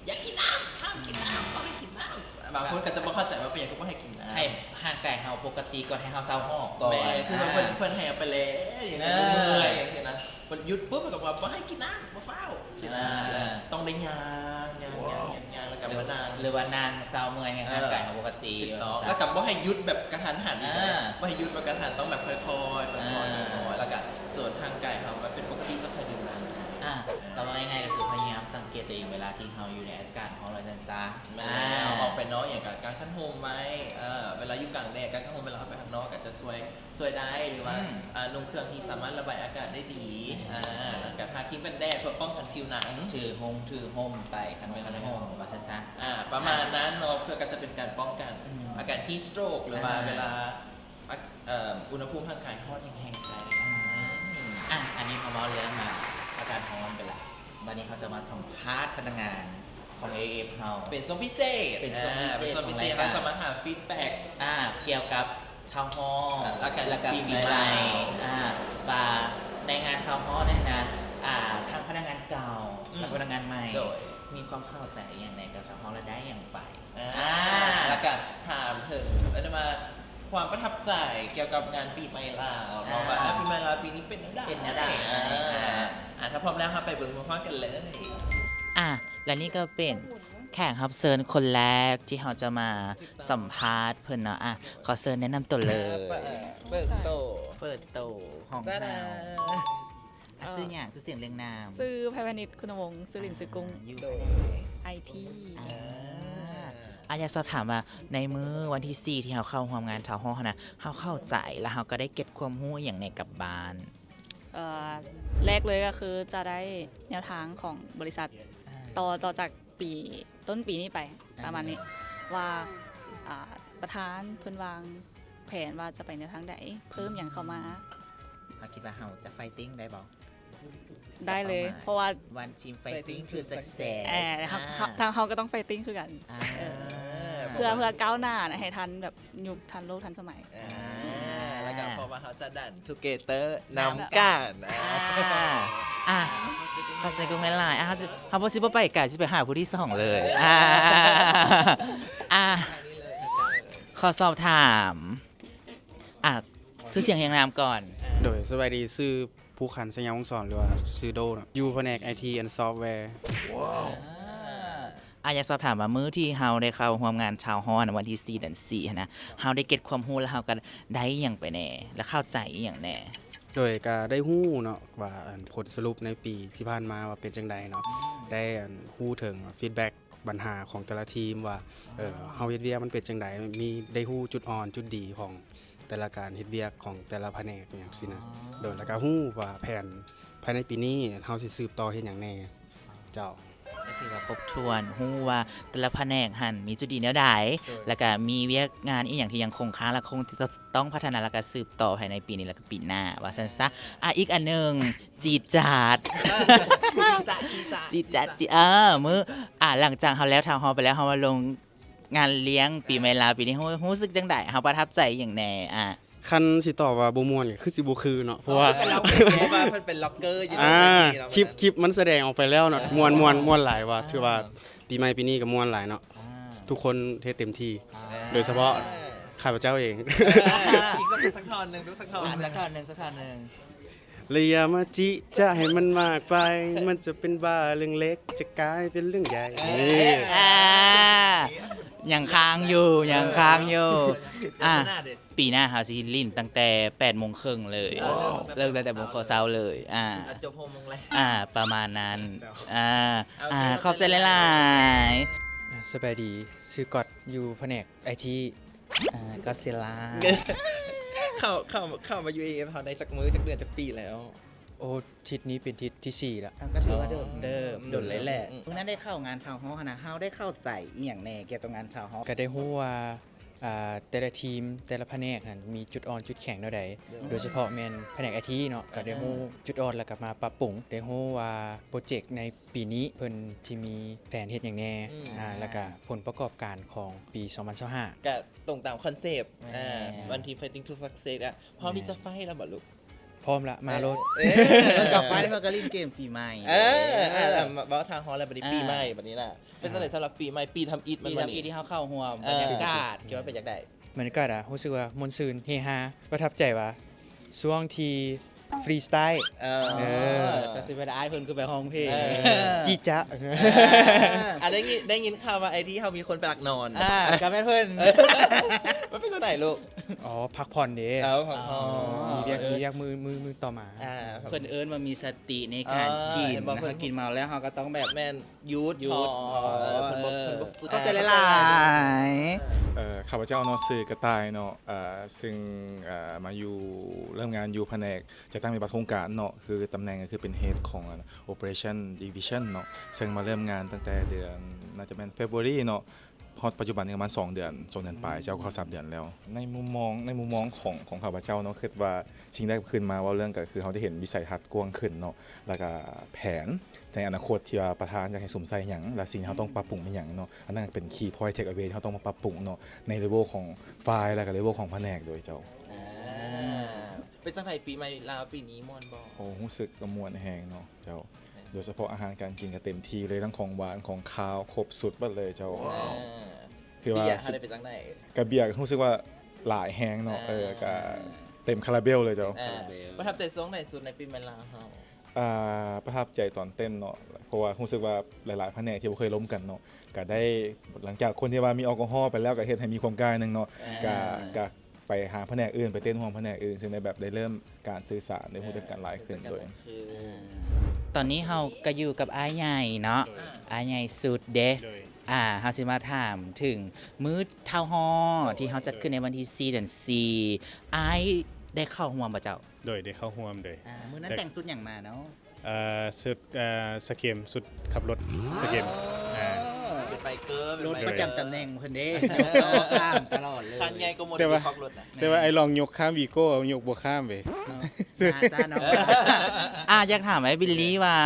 ຢ່າກິນນ້ຳ ຫ້າມກິນນ້ຳ ບໍ່ໃຫ້ກິນນ້ຳ ບາງຄົນກໍຈະບໍ່ເຂົ້າໃຈວ່າເປັນຫຍັງຄືບໍ່ໃຫ້ກິນນ້ຳ ໃຫ້ຮ່າງກາຍເຮົາປົກກະຕິກ່ອນ ໃຫ້ເຮົາເຊົາຫອບກ່ອນ ແມ່ນ ຄືວ່າເພິ່ນ ອ່າ ເພິ່ນໃຫ້ເອົາໄປແລ່ ຢ່າງເຊັ່ນ ອ່າ ເມື່ອຍ ຢ່າງເຊັ່ນນະ ເພິ່ນຢຸດປຸບ ເພິ່ນກໍບອກວ່າບໍ່ໃຫ້ກິນນ້ຳ ບໍ່ຟ້າວ ຊີ້ນະ ອ່າ ຕ້ອງໄດ້ຍ່າງ ຍ່າງ ຍ່າງ ຍ່າງ ຍ່າງ ແລ້ວກໍມານັ່ງ ຫຼືວ່ານັ່ງເຊົາເມື່ອຍໃຫ້ ເອີ ຮ່າງກາຍເຮົາປົກກະຕິ ຖືກຕ້ອງ ວ່າຊັ້ນ ແລ້ວກໍບໍ່ໃຫ້ຢຸດແບບກະທັນຫັນ ອ່າ ບໍ່ໃຫ້ຢຸດແບບກະທັນຫັນ ຕ້ອງແບບຄ່ອຍໆ ຄ່ອຍໆ ອ່າ ຄ່ອຍໆ ແລ້ວກໍຈົນຮ່າງກາຍເຮົາມັນເປັນປົກກະຕິ ຈັ່ງຄ່ອຍດື່ມນ້ຳ ອ່າ ກໍເວົ້າງ່າຍໆ ກໍຄືພະຍາຍາມສັງເກດຕົວເອງເວລາທີ່ເຮົາຢູ່ໃນອາກາດຮ້ອນ ວ່າຊັ້ນຊະ ແມ່ນແລ້ວ ອ່າ ອອກໄປເນາະ ອີ່ຫຍັງກໍກາງຄັນຮົ່ມໄວ້ ເອີ ເວລາຢູ່ກາງແດດ ກາງຄັນຮົ່ມ ເວລາເຮົາໄປຂ້າງນອກກໍຈະຊ່ວຍ ຊ່ວຍໄດ້ ຫຼືວ່າ ອືມ ອ່າ ນຸ່ງເຄື່ອງທີ່ສາມາດລະບາຍອາກາດໄດ້ດີ ອ່າ ແລ້ວກໍທາຄຣີມກັນແດດເພື່ອປ້ອງກັນຜິວໜັງ ຖືຫົງຖືຮົ່ມໄປ ຄັນ ແມ່ນແລ້ວ ຄັນຮົ່ມ ວ່າຊັ້ນຊະ ອ່າ ປະມານນັ້ນເນາະ ເພື່ອກໍຈະເປັນການປ້ອງກັນ ອືມ ອາການ heat stroke ຫຼືວ່າ ອ່າ ເວລາ ອາ ເອີ່ມ ອຸນຫະພູມຮ່າງກາຍຮ້ອນແຮງໆ ໄປ ອ່າ ອ່າ ອັນນີ້ເຮົາເວົ້າເລື່ອງ ອາ ອາກາດຮ້ອນໄປລະ ບາດນີ້ເຮົາຈະມາສຳພາດພະນັກງານຂອງ ເອເອ ເຮົາ ເປັນຊ່ວງພິເສດ ເປັນຊ່ວງພິເສດ ອ່າ ເປັນຊ່ວງພິເສດ ຂອງລາຍການ ເຮົາຈະມາຖາມຟີດແບັກ ອ່າ ກ່ຽວກັບຊາວຮອດ ອ່າ ລະກະ ລະກະປີໃໝ່ ປີໃໝ່ ອ່າ ວ່າໃນງານຊາວຮອດນີ້ນະ ອ່າ ທັງພະນັກງານເກົ່າ ອືມ ແລະ ພະນັກງານໃໝ່ ໂດຍ ມີຄວາມເຂົ້າໃຈອີ່ຫຍັງແດ່ກັບຊາວຮອດ ແລະ ໄດ້ຫຍັງໄປ? ອ່າ ອ່າ ແລ້ວກໍຖາມເຖິງ ເອີ້ນວ່າ ຄວາມປະທັບໃຈກ່ຽວກັບງານປີໃໝ່ລາວເນາະ ອ່າ ວ່າ ອ່າ ປີໃໝ່ລາວປີນີ້ເປັນແນວໃດ ເປັນແນວໃດ ອ່າ ອ່າ ອ່າ ຖ້າພ້ອມແລ້ວ ເຮົາໄປເບິ່ງພ້ອມໆກັນເລີຍ. ອ່າ ແລະ ນີ້ກໍເປັນແຂກຮັບເຊີນຄົນແລກທີ່ເຮົາຈະມາສຳພາດເພິ່ນເນາະ ອ່າ ຂໍເຊີນແນະນຳຕົວເລີຍ ເປີດ ເປີດໂຕ ເປີດໂຕຂອງເຮົາ ຕາດາ. ອ່ະ ເອີ ຊື່ຫຍັງ? ຊື່ສຽງລຽງນາມ? ຊື່ ໄພວະນິດ ຄຸນນະວົງ ຊື່ ລິນ ຊື່ກຸ້ງ ອ່າ ຢູ່ ໂດຍ ແຜນກ ໄອທີ ອ່າ ອ່າ ຢາກສອບຖາມວ່າ ໃນມື້ວັນທີສີ່ ທີ່ເຮົາເຂົ້າຮ່ວມງານທາວຮໍຫັ້ນນະ ເຮົາເຂົ້າໃຈ ແລ້ວເຮົາກໍໄດ້ເກັບຄວາມຮູ້ຫຍັງແດ່ກັບບ້ານ? ເອີ ແລກເລີຍກໍຄືຈະໄດ້ແນວທາງຂອງບໍລິສັດ ອ່າ ຕໍ່ ຕໍ່ຈາກປີ ຕົ້ນປີນີ້ໄປ ອ່າ ປະມານນີ້ ວ່າ ອ່າ ປະທານເພິ່ນວາງແຜນວ່າຈະໄປແນວທາງໃດ ເພີ່ມຫຍັງເຂົ້າມາ. ເຮົາຄິດວ່າເຮົາຈະໄຟຕິງໄດ້ບໍ່? ໄດ້ເລີຍ ເພາະວ່າ One team fighting to success ເອີ ທາງເຮົາກໍຕ້ອງໄຟຕິງຄືກັນ ເອີ ເພື່ອ ເພື່ອກ້າວໜ້າໃຫ້ທັນແບບຍຸກທັນໂລກທັນສະໄໝ ເອີ ແລ້ວກໍເພາະວ່າເຮົາຈະ dance together ນຳກັນ ອາ ອາ ຂອບໃຈກຸງຫຼາຍໆ ອາ ເຮົາຊິ ເຮົາບໍ່ ຊິບໍ່ໄປໄກ ຊິໄປຫາຜູ້ທີສອງເລີຍ ອາ ອາ ຂໍສອບຖາມ ອາ ຊື່ສຽງຮຽງນາມກ່ອນ. ໂດຍ ສະບາຍດີ ຊື່ ພູຂັນ ໄຊຍະວົງສອນ ຫຼືວ່າຊື່ໂດເນາະ ຢູ່ພະແນກ ໄອທີ ແອນ ຊອບແວ. ອາ ຢາກສອບຖາມວ່າ ມື້ທີ່ເຮົາໄດ້ເຂົ້າຮ່ວມງານ Town Hall ໃນວັນທີສີ່ ເດືອນສີ່ຫັ້ນນະ ເຮົາໄດ້ເກັບຄວາມຮູ້ ແລ້ວເຮົາກໍໄດ້ຫຍັງໄປແດ່ ແລ້ວເຂົ້າໃຈອີ່ຫຍັງແດ່? ໂດຍ ກໍໄດ້ຮູ້ເນາະວ່າ ອັນ ຜົນສະຫຼຸບໃນປີທີ່ຜ່ານມາວ່າເປັນຈັ່ງໃດເນາະ ໄດ້ ອັນ ຮູ້ເຖິງ feedback ບັນຫາຂອງແຕ່ລະທີມວ່າ ເອີ ເຮົາເຮັດວຽກມັນເປັນຈັ່ງໃດ ມີ ໄດ້ຮູ້ຈຸດອ່ອນຈຸດດີຂອງແຕ່ລະການເຮັດວຽກຂອງແຕ່ລະພະແນກຫຍັງຊີ້ນະ. ໂດຍ ແລ້ວກໍຮູ້ວ່າແຜນພາຍໃນປີນີ້ເຮົາຊິສືບຕໍ່ເຮັດຫຍັງແດ່. ເຈົ້າ ກໍຖືວ່າຄົບຖ້ວນ ຮູ້ວ່າແຕ່ລະພະແນກຫັ້ນມີຈຸດດີແນວໃດ ແລ້ວກໍມີວຽກງານອີ່ຫຍັງທີ່ຍັງຄົງຄ້າງ ແລະ ຄົງຈະຕ້ອງພັດທະນາ ແລ້ວກໍສືບຕໍ່ພາຍໃນປີນີ້ ແລ້ວກໍປີໜ້າ ວ່າຊັ້ນຊະ. ອາ ອີກອັນໜຶ່ງ ຈີດຈາດ ຈີດຈາດ ຈີດຈາດ ຈີດ ເອີ ມື້ ອາ ຫຼັງຈາກເຮົາແລ້ວ Town Hall ໄປແລ້ວ ເຮົາມາລົງງານລ້ຽງປີໃໝ່ລາວປີນີ້ ຮູ້ ຮູ້ສຶກຈັ່ງໃດ? ເຮົາປະທັບໃຈຫຍັງແດ່? ອາ ຄັນຊິຕອບວ່າບໍ່ມ່ວນກໍຄືຊິບໍ່ຄືເນາະ ເພາະວ່າ ເພາະວ່າເພິ່ນເປັນລັອກເກີຢູ່ ອາ ໃນເວທີເນາະ ຄລິບ ຄລິບມັນສະແດງອອກໄປແລ້ວເນາະ ມ່ວນ ມ່ວນ ມ່ວນຫຼາຍວ່າ ຖືວ່າປີໃໝ່ປີນີ້ກໍມ່ວນຫຼາຍເນາະ ອາ ທຸກຄົນເຮັດເຕັມທີ່ ອາ ໂດຍສະເພາະຂ້າພະເຈົ້າເອງ ອີກສັກ ສັກທ່ອນໜຶ່ງດູ ສັກທ່ອນ ອາ ໜຶ່ງ ສັກທ່ອນໜຶ່ງ ສັກທ່ອນໜຶ່ງ. ແລະຢ່າມາຈິຈະໃຫ້ມັນມາກໄປ ມັນຈະເປັນບ້າເລື່ອງເລັກ ຈະກາຍເປັນເລື່ອງໃຫຍ່ ເອີ ນີ້ ອາ ຍັງຄ້າງຢູ່ ຍັງຄ້າງຢູ່ ອາ ປີໜ້າເຮົາຊິຫຼິ້ນຕັ້ງແຕ່ແປດໂມງເຄິ່ງເລີຍ ເອີ ເລີ່ມຕັ້ງແຕ່ແປດໂມງເຊົ້າເລີຍ ອາ ຈົບຫົກໂມງແລງ ອາ ປະມານນັ້ນ ເຈົ້າ ອາ ໂອເຄ ອາ ຂອບໃຈຫຼາຍໆ ອາ ສະບາຍດີ ຊື່ກັອດ ຢູ່ພະແນກໄອທີ ອາ ກໍອດຊິລາ ເຂົ້າ ເຂົ້າ ເຂົ້າມາຢູ່ ເອເອັມ ເຮົາໄດ້ຈັກມື້ ຈັກເດືອນ ຈັກປີແລ້ວ? ໂອ້ ທິດນີ້ເປັນທິດທີສີ່ລະ ກໍຖືວ່າດົນເຕີບ ອືມ ດົນເລີຍແຫຼະ ອືມ ມື້ນັ້ນໄດ້ເຂົ້າງານ Town Hall ຫັ້ນນະ ເຮົາໄດ້ເຂົ້າໃຈອີ່ຫຍັງແດ່ກ່ຽວກັບງານ Town Hall? ກໍໄດ້ຮູ້ວ່າ ອາ ແຕ່ລະທີມ ແຕ່ລະພະແນກຫັ້ນມີຈຸດອ່ອນຈຸດແຂງແນວໃດ ໂດຍສະເພາະແມ່ນພະແນກໄອທີເນາະ ກໍໄດ້ຮູ້ຈຸດອ່ອນ ແລ້ວກໍມາປັບປຸງ ໄດ້ຮູ້ວ່າໂປຣເຈັກໃນປີນີ້ເພິ່ນຊິມີແຜນເຮັດຫຍັງແດ່ ອືມ ອາ ແລ້ວກໍຜົນປະກອບການຂອງປີສອງພັນຊາວຫ້າ ກໍຕົງຕາມຄອນເຊັບ ອາ One Team Fighting to Success ອະ ພ້ອມທີ່ຈະໄຟແລ້ວບໍ່ລູກ? ພ້ອມລະ ມາໂລດ ເອີ ເອີ ກັບໄປເຮົາກໍຫຼິ້ນເກມປີໃໝ່ ເອີ ເອີ ເວົ້າທາງຮອດແລ້ວ ບັດນີ້ ອາ ປີໃໝ່ ບັດນີ້ລະ ເປັນຈັ່ງໃດສຳລັບປີໃໝ່ ປີທຳອິດ ປີທຳອິດທີ່ເຮົາເຂົ້າຮ່ວມ ເອີ ບັນຍາກາດ ຄິດວ່າເປັນຈັ່ງໃດ? ບັນຍາກາດອະ ຮູ້ສຶກວ່າມ່ວນຊື່ນ ເຮຮາ ປະທັບໃຈວ່າ ຊ່ວງທີ່ຟຣີສະຕາຍ ເອີ ເອີ ກໍຊິເປັນອ້າຍເພິ່ນຄືໄປຮ້ອງເພງ ເອີ ຈີດຈາດ ເອີ ອາ ໄດ້ຍິນ ໄດ້ຍິນຂ່າວວ່າໄອທີເຮົາມີຄົນໄປລັກນອນ ອາ ກໍແມ່ນເພິ່ນ ເອີ ມັນເປັນຈັ່ງໃດລູກ? ອໍ ພັກຜ່ອນເດ້ ເອີ ພັກຜ່ອນ ອໍ ມີວຽກ ເອີ ມີວຽກມື້ ມື້ ມື້ຕໍ່ມາ ອາ ເພິ່ນເອີ້ນວ່າມີສະຕິໃນການ ເອີ ກິນ ເຫັນບໍ່ ເພິ່ນ ເຮົາກິນເມົາແລ້ວເຮົາກໍຕ້ອງແບບ ແມ່ນ ຢຸດ ຢຸດ ພໍ ເອີ ເພິ່ນບໍ່ ເພິ່ນບໍ່ຝຶກ ເຂົ້າໃຈຫຼາຍໆ ເອີ ຂ້າພະເຈົ້າເນາະ ຊື່ກະຕ່າຍເນາະ ເອີ ຊຶ່ງ ເອີ ມາຢູ່ ເລີ່ມງານຢູ່ພະແນກຈັດຕັ້ງປະຕິບັດໂຄງການເນາະ ຄືຕຳແໜ່ງກໍຄືເປັນ Head ຂອງ Operation Division ເນາະ ເຊິ່ງມາເລີ່ມງານຕັ້ງແຕ່ເດືອນ ໜ້າຈະແມ່ນ February ເນາະ ຮອດປັດຈຸບັນນີ້ປະມານສອງເດືອນ ສອງເດືອນປາຍ ຈະເຂົ້າສາມເດືອນແລ້ວ. ໃນມຸມມອງ ໃນມຸມມອງຂອງ ຂອງຂ້າພະເຈົ້າເນາະ ຄິດວ່າສິ່ງໃດຂຶ້ນມາເວົ້າເລື່ອງ ກໍຄືເຮົາໄດ້ເຫັນວິໄສທັດກວ້າງຂຶ້ນເນາະ ແລ້ວກໍແຜນໃນອະນາຄົດທີ່ວ່າປະທານຢາກໃຫ້ສຸມໃສ່ຫຍັງ ແລະ ສິ່ງທີ່ເຮົາຕ້ອງປັບປຸງແມ່ນຫຍັງເນາະ ອັນນັ້ນກໍເປັນ key point takeaway ທີ່ເຮົາຕ້ອງມາປັບປຸງເນາະ ໃນ level ຂອງຝ່າຍ ແລ້ວກໍ level ຂອງພະແນກໂດຍເຈົ້າ. ອາ ເປັນຈັ່ງໃດປີໃໝ່ລາວປີນີ້ ມ່ວນບໍ່? ໂອ້ ຮູ້ສຶກວ່າມ່ວນແຮງເນາະ ເຈົ້າ ໂດຍສະເພາະອາຫານການກິນກໍເຕັມທີ່ເລີຍ ທັງຂອງຫວານຂອງຄາວ ຄົບຊຸດເບິດເລີຍເຈົ້າ. ຖືວ່າເບຍເຮົາໄດ້ເປັນຈັ່ງໃດ? ກະເບຍກໍຮູ້ສຶກວ່າຫຼາຍແຮງເນາະ ເອີ ກະເຕັມຄາລາເບວເລີຍເຈົ້າ. ປະທັບໃຈຊ່ວງໃດສຸດໃນປີໃໝ່ລາວເຮົາ? ອາ ປະທັບໃຈຕອນເຕັ້ນເນາະ ເພາະວ່າຮູ້ສຶກວ່າຫຼາຍໆພະແນກທີ່ບໍ່ເຄີຍລົມກັນເນາະ ກະໄດ້ ຫຼັງຈາກຄົນທີ່ວ່າມີແອລກໍຮໍໄປແລ້ວ ກະເຮັດໃຫ້ມີຄວາມກ້າໜຶ່ງເນາະ ກະ ກະ ໄປຫາພະແນກອື່ນ ໄປເຕັ້ນຮ່ວມພະແນກອື່ນ ເຊິ່ງໄດ້ແບບໄດ້ເລີ່ມການສື່ສານ ໄດ້ຮູ້ຈັກກັນຫຼາຍຂຶ້ນໂດຍ. ຕອນນີ້ເຮົາກໍຢູ່ກັບອ້າຍໃຫຍ່ເນາະ ອ້າຍໃຫຍ່ສຸດເດ້. ອາ ເຮົາຊິມາຖາມເຖິງມື້ Town Hall ທີ່ເຮົາຈັດຂຶ້ນໃນວັນທີສີ່ ເດືອນສີ່ ອ້າຍໄດ້ເຂົ້າຮ່ວມບໍ່ເຈົ້າ? ໂດຍ ໄດ້ເຂົ້າຮ່ວມໂດຍ. ອາ ມື້ນັ້ນແຕ່ງຊຸດຫຍັງມາເນາະ? ເອີ ຊຸດ ເອີ ສະເກມ ຊຸດຂັບລົດສະເກມ. ອາ ເປັນ ໄບເກີ ເປັນ ລົດ ໄບ ປະ ເກີ ຈຳຕຳແໜ່ງເພິ່ນເດ້ ຍົກຂ້າມຕະຫຼອດເລີຍ ຄັນໃຫຍ່ກໍໝົດ ແຕ່ວ່າ ທີ່ຂັບລົດນະ ແຕ່ວ່າໄອ້ລອງຍົກຂ້າມວີໂກ້ຍົກບໍ່ຂ້າມເວີຍ ເນາະ ເນາະ ອ່າ ຢາກຖາມອ້າຍບິລລີວ່າ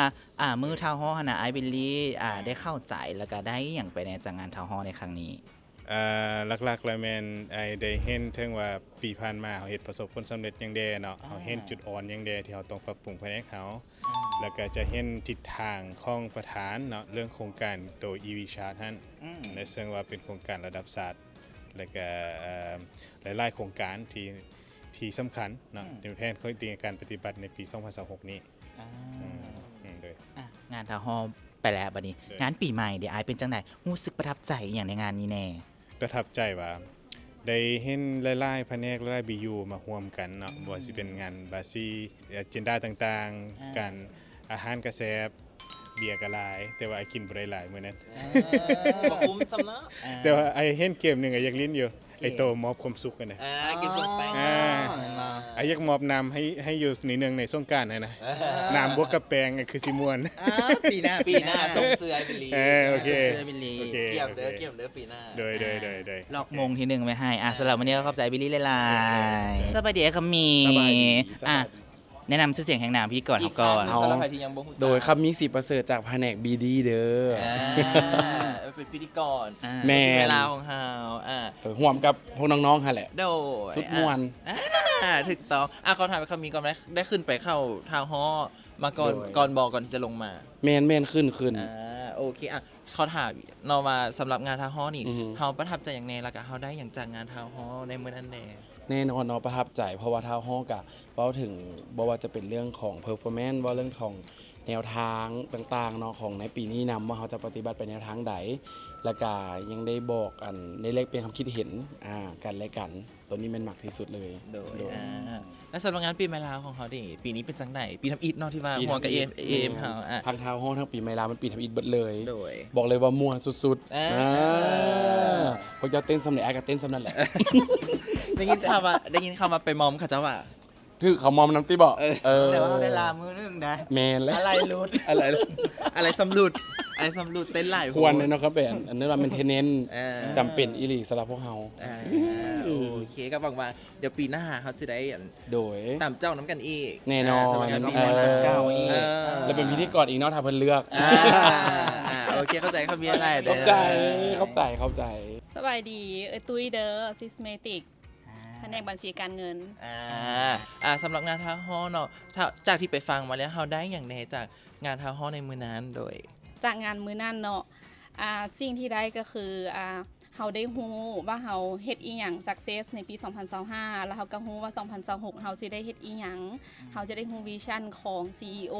ອ່າ ມື້ທາວຮໍຫັ້ນນະ ອ້າຍບິລລີ ອ່າ ໄດ້ເຂົ້າໃຈ ແລ້ວກະໄດ້ອີ່ຫຍັງໄປແດ່ຈາກງານທາວຮໍໃນຄັ້ງນີ້? ອ່າ ຫຼັກໆແລ້ວແມ່ນອ້າຍໄດ້ເຫັນເຖິງວ່າປີຜ່ານມາເຮົາເຮັດປະສົບຜົນສຳເລັດຫຍັງແດ່ເນາະ ເຮົາເຫັນຈຸດອ່ອນຫຍັງແດ່ທີ່ເຮົາຕ້ອງປັບປຸງພາຍໃນເຮົາ ແລ້ວກະຈະເຫັນທິດທາງຂອງປະທານເນາະ ເລື່ອງໂຄງການໂຕ EV Charge ຫັ້ນ ໃນເຊິ່ງວ່າເປັນໂຄງການລະດັບຊາດ ແລ້ວກະ ເອີ ຫຼາຍໆໂຄງການທີ່ ທີ່ສຳຄັນເນາະ ໃນແຜນຂອງການປະຕິບັດໃນປີສອງພັນຊາວຫົກນີ້ ອ່າ ໂດຍ ອ່າ ງານທາວຮໍໄປແລ້ວ ບັດນີ້ ໂດຍ ງານປີໃໝ່ເດ ອ້າຍເປັນຈັ່ງໃດ? ຮູ້ສຶກປະທັບໃຈອີ່ຫຍັງໃນງານນີ້ແດ່? ປະທັບໃຈວ່າ ໄດ້ເຫັນຫຼາຍໆພະແນກ ຫຼາຍໆ BU ມາຮ່ວມກັນເນາະ ບໍ່ວ່າຊິເປັນງານບາຊີ ອາເຈນດາຕ່າງໆ ການ ອາຫານກະແຊບ ເບຍກະຫຼາຍ ແຕ່ວ່າອ້າຍກິນບໍ່ໄດ້ຫຼາຍມື້ນັ້ນ ບໍ່ຄຸ້ມຊ້ຳເນາະ ແຕ່ວ່າອ້າຍເຫັນເກມໜຶ່ງ ອ້າຍຢາກຫຼິ້ນຢູ່ ໄອ້ໂຕມອບຄວາມສຸກຫັ້ນນະ ອ່າ ເກມສົ່ງແປ້ງ ອ່າ ແມ່ນບໍ່ ອ້າຍຢາກມອບນ້ຳໃຫ້ ໃຫ້ຢູ່ໜ້ອຍໜຶ່ງໃນສົງການຫັ້ນນະ ນ້ຳບວກກັບແປ້ງຄືຊິມ່ວນ ອ່າ ປີໜ້າ ປີໜ້າ ສົ່ງເສື້ອອ້າຍບິລລີ ເອີ ໂອເຄ ສົ່ງເສື້ອອ້າຍບິລລີ ໂອເຄ ກຽມເດີ ກຽມເດີ ປີໜ້າ ໂດຍ ໂດຍ ໂດຍ ໂດຍ ລອກມົງທີໜຶ່ງໄວ້ໃຫ້ ອ່າ ສຳລັບມື້ນີ້ກໍຂອບໃຈອ້າຍບິລລີຫຼາຍໆ ສະບາຍດີອ້າຍຄຳມີ ສະບາຍດີ ອ່າ ແນະນຳຊື່ສຽງແຮງນາມພິທີກອນເຮົາກ່ອນ ອີກຄັ້ງໜຶ່ງ ສຳລັບໃຜທີ່ຍັງບໍ່ຮູ້ຈັກ ໂດຍ ຄຳມີ ສີປະເສີດ ຈາກພະແນກ BD ເດີ ອ່າ ເປັນພິທີກອນ ອ່າ ແມ່ນ ເວລາຂອງເຮົາ ອ່າ ເອີ ຮ່ວມກັບພວກນ້ອງໆຫັ້ນແຫຼະ ໂດຍ ສຸດມ່ວນ ອ່າ ຖືກຕ້ອງ ອ່າ ຂໍຖາມຄຳມີກ່ອນ ໄດ້ຂຶ້ນໄປເຂົ້າທາວຮໍມາກ່ອນ ໂດຍ ກ່ອນບໍ່ ກ່ອນທີ່ຈະລົງມາ? ແມ່ນໆ ຂຶ້ນໆ ອ່າ ໂອເຄ ອ່າ ຂໍຖາມເນາະວ່າ ສຳລັບງານທາວຮໍນີ້ ເຮົາປະທັບໃຈຫຍັງແດ່ ແລ້ວກະເຮົາໄດ້ຫຍັງຈາກງານທາວຮໍໃນມື້ນັ້ນແດ່? ແນ່ນອນເນາະ ປະທັບໃຈ ເພາະວ່າທາວຮໍກະເວົ້າເຖິງ ບໍ່ວ່າຈະເປັນເລື່ອງຂອງ performance ເວົ້າເລື່ອງຂອງແນວທາງຕ່າງໆເນາະ ຂອງໃນປີນີ້ນຳ ວ່າເຮົາຈະປະຕິບັດໄປແນວທາງໃດ ແລ້ວກະຍັງໄດ້ບອກ ອັນ ໄດ້ແລກປ່ຽນຄຳຄິດເຫັນ ອ່າ ກັນແລະກັນ ໂຕນີ້ແມ່ນມັກທີ່ສຸດເລີຍ ໂດຍ ໂດຍ ອ່າ ແລະ ສຳລັບງານປີໃໝ່ລາວຂອງເຮົາເດ ປີນີ້ເປັນຈັ່ງໃດ? ປີທຳອິດເນາະ ທີ່ວ່າຮ່ວມກັບ ເອັມ ເອັມ ເຮົາ ອ່າ ທັງທາວຮໍທັງປີໃໝ່ລາວ ມັນປີທຳອິດເບິດເລີຍ ໂດຍ ບອກເລີຍວ່າມ່ວນສຸດໆ ອ່າ ອ່າ ພວກເຈົ້າເຕັ້ນສ່ຳໃດ ອ້າຍກໍເຕັ້ນສ່ຳນັ້ນແຫຼະ ໄດ້ຍິນຂ່າວວ່າ ໄດ້ຍິນຂ່າວວ່າໄປມອມເຂົາເຈົ້າວ່າ ຖືກເຂົາມອມນຳຕິເບາະ ເອີ ເອີ ແຕ່ວ່າເຮົາໄດ້ລາມື້ໜຶ່ງນະ ແມ່ນແລ້ວ ອາໄລຫຼຸດ ອາໄລ ອາໄລຊຳຫຼຸດ ອາໄລຊຳຫຼຸດ ເຕັ້ນຫຼາຍໂພດ ຄວນເນາະ ກໍແມ່ນ ອັນນັ້ນວ່າ maintenance ເອີ ຈຳເປັນອີ່ຫຼີສຳລັບພວກເຮົາ ອ່າ ໂອເຄ ກໍຫວັງວ່າ ດຽວປີໜ້າເຮົາຊິໄດ້ ອັນ ໂດຍ ຕາມເຈົ້ານຳກັນອີກ ແນ່ນອນ ອ່າ ສຳລັບງານປີໃໝ່ລາວ ເອີ ແລ້ວເປັນພິທີກອນອີກເນາະ ຖ້າເພິ່ນເລືອກ ອ່າ ໂອເຄ ເຂົ້າໃຈຄຳມີຫຼາຍໆເດີ ຂອບໃຈ ຂອບໃຈ ຂອບໃຈ ສະບາຍດີ ເອື້ອຍຕຸ້ຍເດີ ຊິສເມຕິກ ອ່າ ພະແນກບັນຊີການເງິນ ອ່າ ອ່າ ສຳລັບງານທາວຮໍເນາະ ຈາກທີ່ໄປຟັງມາແລ້ວ ເຮົາໄດ້ຫຍັງແດ່ຈາກງານທາວຮໍໃນມື້ນັ້ນ? ໂດຍ ຈາກງານມື້ນັ້ນເນາະ ອ່າ ສິ່ງທີ່ໄດ້ກໍຄື ອ່າ ເຮົາໄດ້ຮູ້ວ່າເຮົາເຮັດອີ່ຫຍັງ success ໃນປີສອງພັນຊາວຫ້າ ແລ້ວເຮົາກໍຮູ້ວ່າສອງພັນຊາວຫົກເຮົາຊິໄດ້ເຮັດອີ່ຫຍັງ ເຮົາຈະໄດ້ຮູ້ vision ຂອງ CEO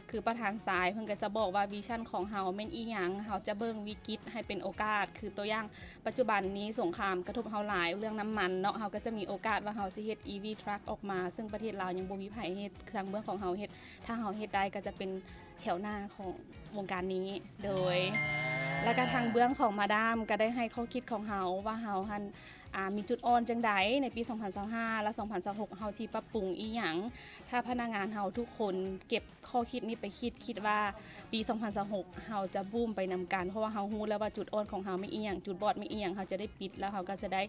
ຄືປະທານຊາຍ ເພິ່ນກໍຈະບອກວ່າ vision ຂອງເຮົາແມ່ນອີ່ຫຍັງ ເຮົາຈະເບິ່ງວິກິດໃຫ້ເປັນໂອກາດ ຄືຕົວຢ່າງ ປັດຈຸບັນນີ້ສົງຄາມກະທົບເຮົາຫຼາຍ ເລື່ອງນ້ຳມັນເນາະ ເຮົາກໍຈະມີໂອກາດວ່າເຮົາຊິເຮັດ EV truck ອອກມາ ເຊິ່ງປະເທດລາວຍັງບໍ່ມີໃຜເຮັດ ທາງເບື້ອງຂອງເຮົາເຮັດ ຖ້າເຮົາເຮັດໄດ້ກໍຈະເປັນແຖວໜ້າຂອງວົງການນີ້ ໂດຍ ອ່າ ແລ້ວກໍທາງເບື້ອງຂອງມາດາມກໍໄດ້ໃຫ້ຂໍ້ຄິດຂອງເຮົາວ່າເຮົາຫັ້ນ ອ່າ ມີຈຸດອ່ອນຈັ່ງໃດໃນປີສອງພັນຊາວຫ້າ ແລະ ສອງພັນຊາວຫົກເຮົາຊິປັບປຸງອີ່ຫຍັງ ຖ້າພະນັກງານເຮົາທຸກຄົນເກັບ ຂໍ້ຄິດນີ້ໄປຄິດ ຄິດວ່າປີສອງພັນຊາວຫົກເຮົາຈະບູມໄປນຳກັນ ເພາະວ່າເຮົາຮູ້ແລ້ວວ່າຈຸດອ່ອນຂອງເຮົາແມ່ນອີ່ຫຍັງ ຈຸດບອດແມ່ນອີ່ຫຍັງ ເຮົາຈະໄດ້ປິດ ແລ້ວເຮົາກໍຈະໄດ້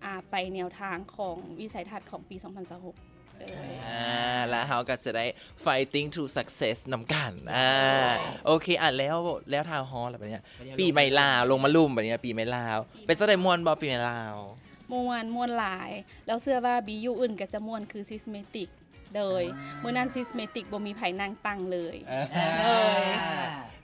ອ່າ ໄປແນວທາງຂອງວິໄສທັດຂອງປີສອງພັນຊາວຫົກ ໂດຍ ອ່າ ແລ້ວເຮົາກໍຈະໄດ້ fighting to success ນຳກັນ ອ່າ ໂອເຄ ອ່າ ແລ້ວ ແລ້ວທາວຮໍລະບັດນີ້ ປີໃໝ່ລາວ ລົງມາລຸ່ມບັດນີ້ ປີໃໝ່ລາວ ເປັນຈັ່ງໃດ ມ່ວນບໍ່ ປີໃໝ່ລາວ? ມ່ວນ ມ່ວນຫຼາຍ ແລ້ວເຊື່ອວ່າບີຢູອື່ນກໍຈະມ່ວນຄື Sysmatic ໂດຍ ອ່າ ມື້ນັ້ນ Sysmatic ບໍ່ມີໃຜນັ່ງຕັ່ງເລີຍ ອ່າ ໂດຍ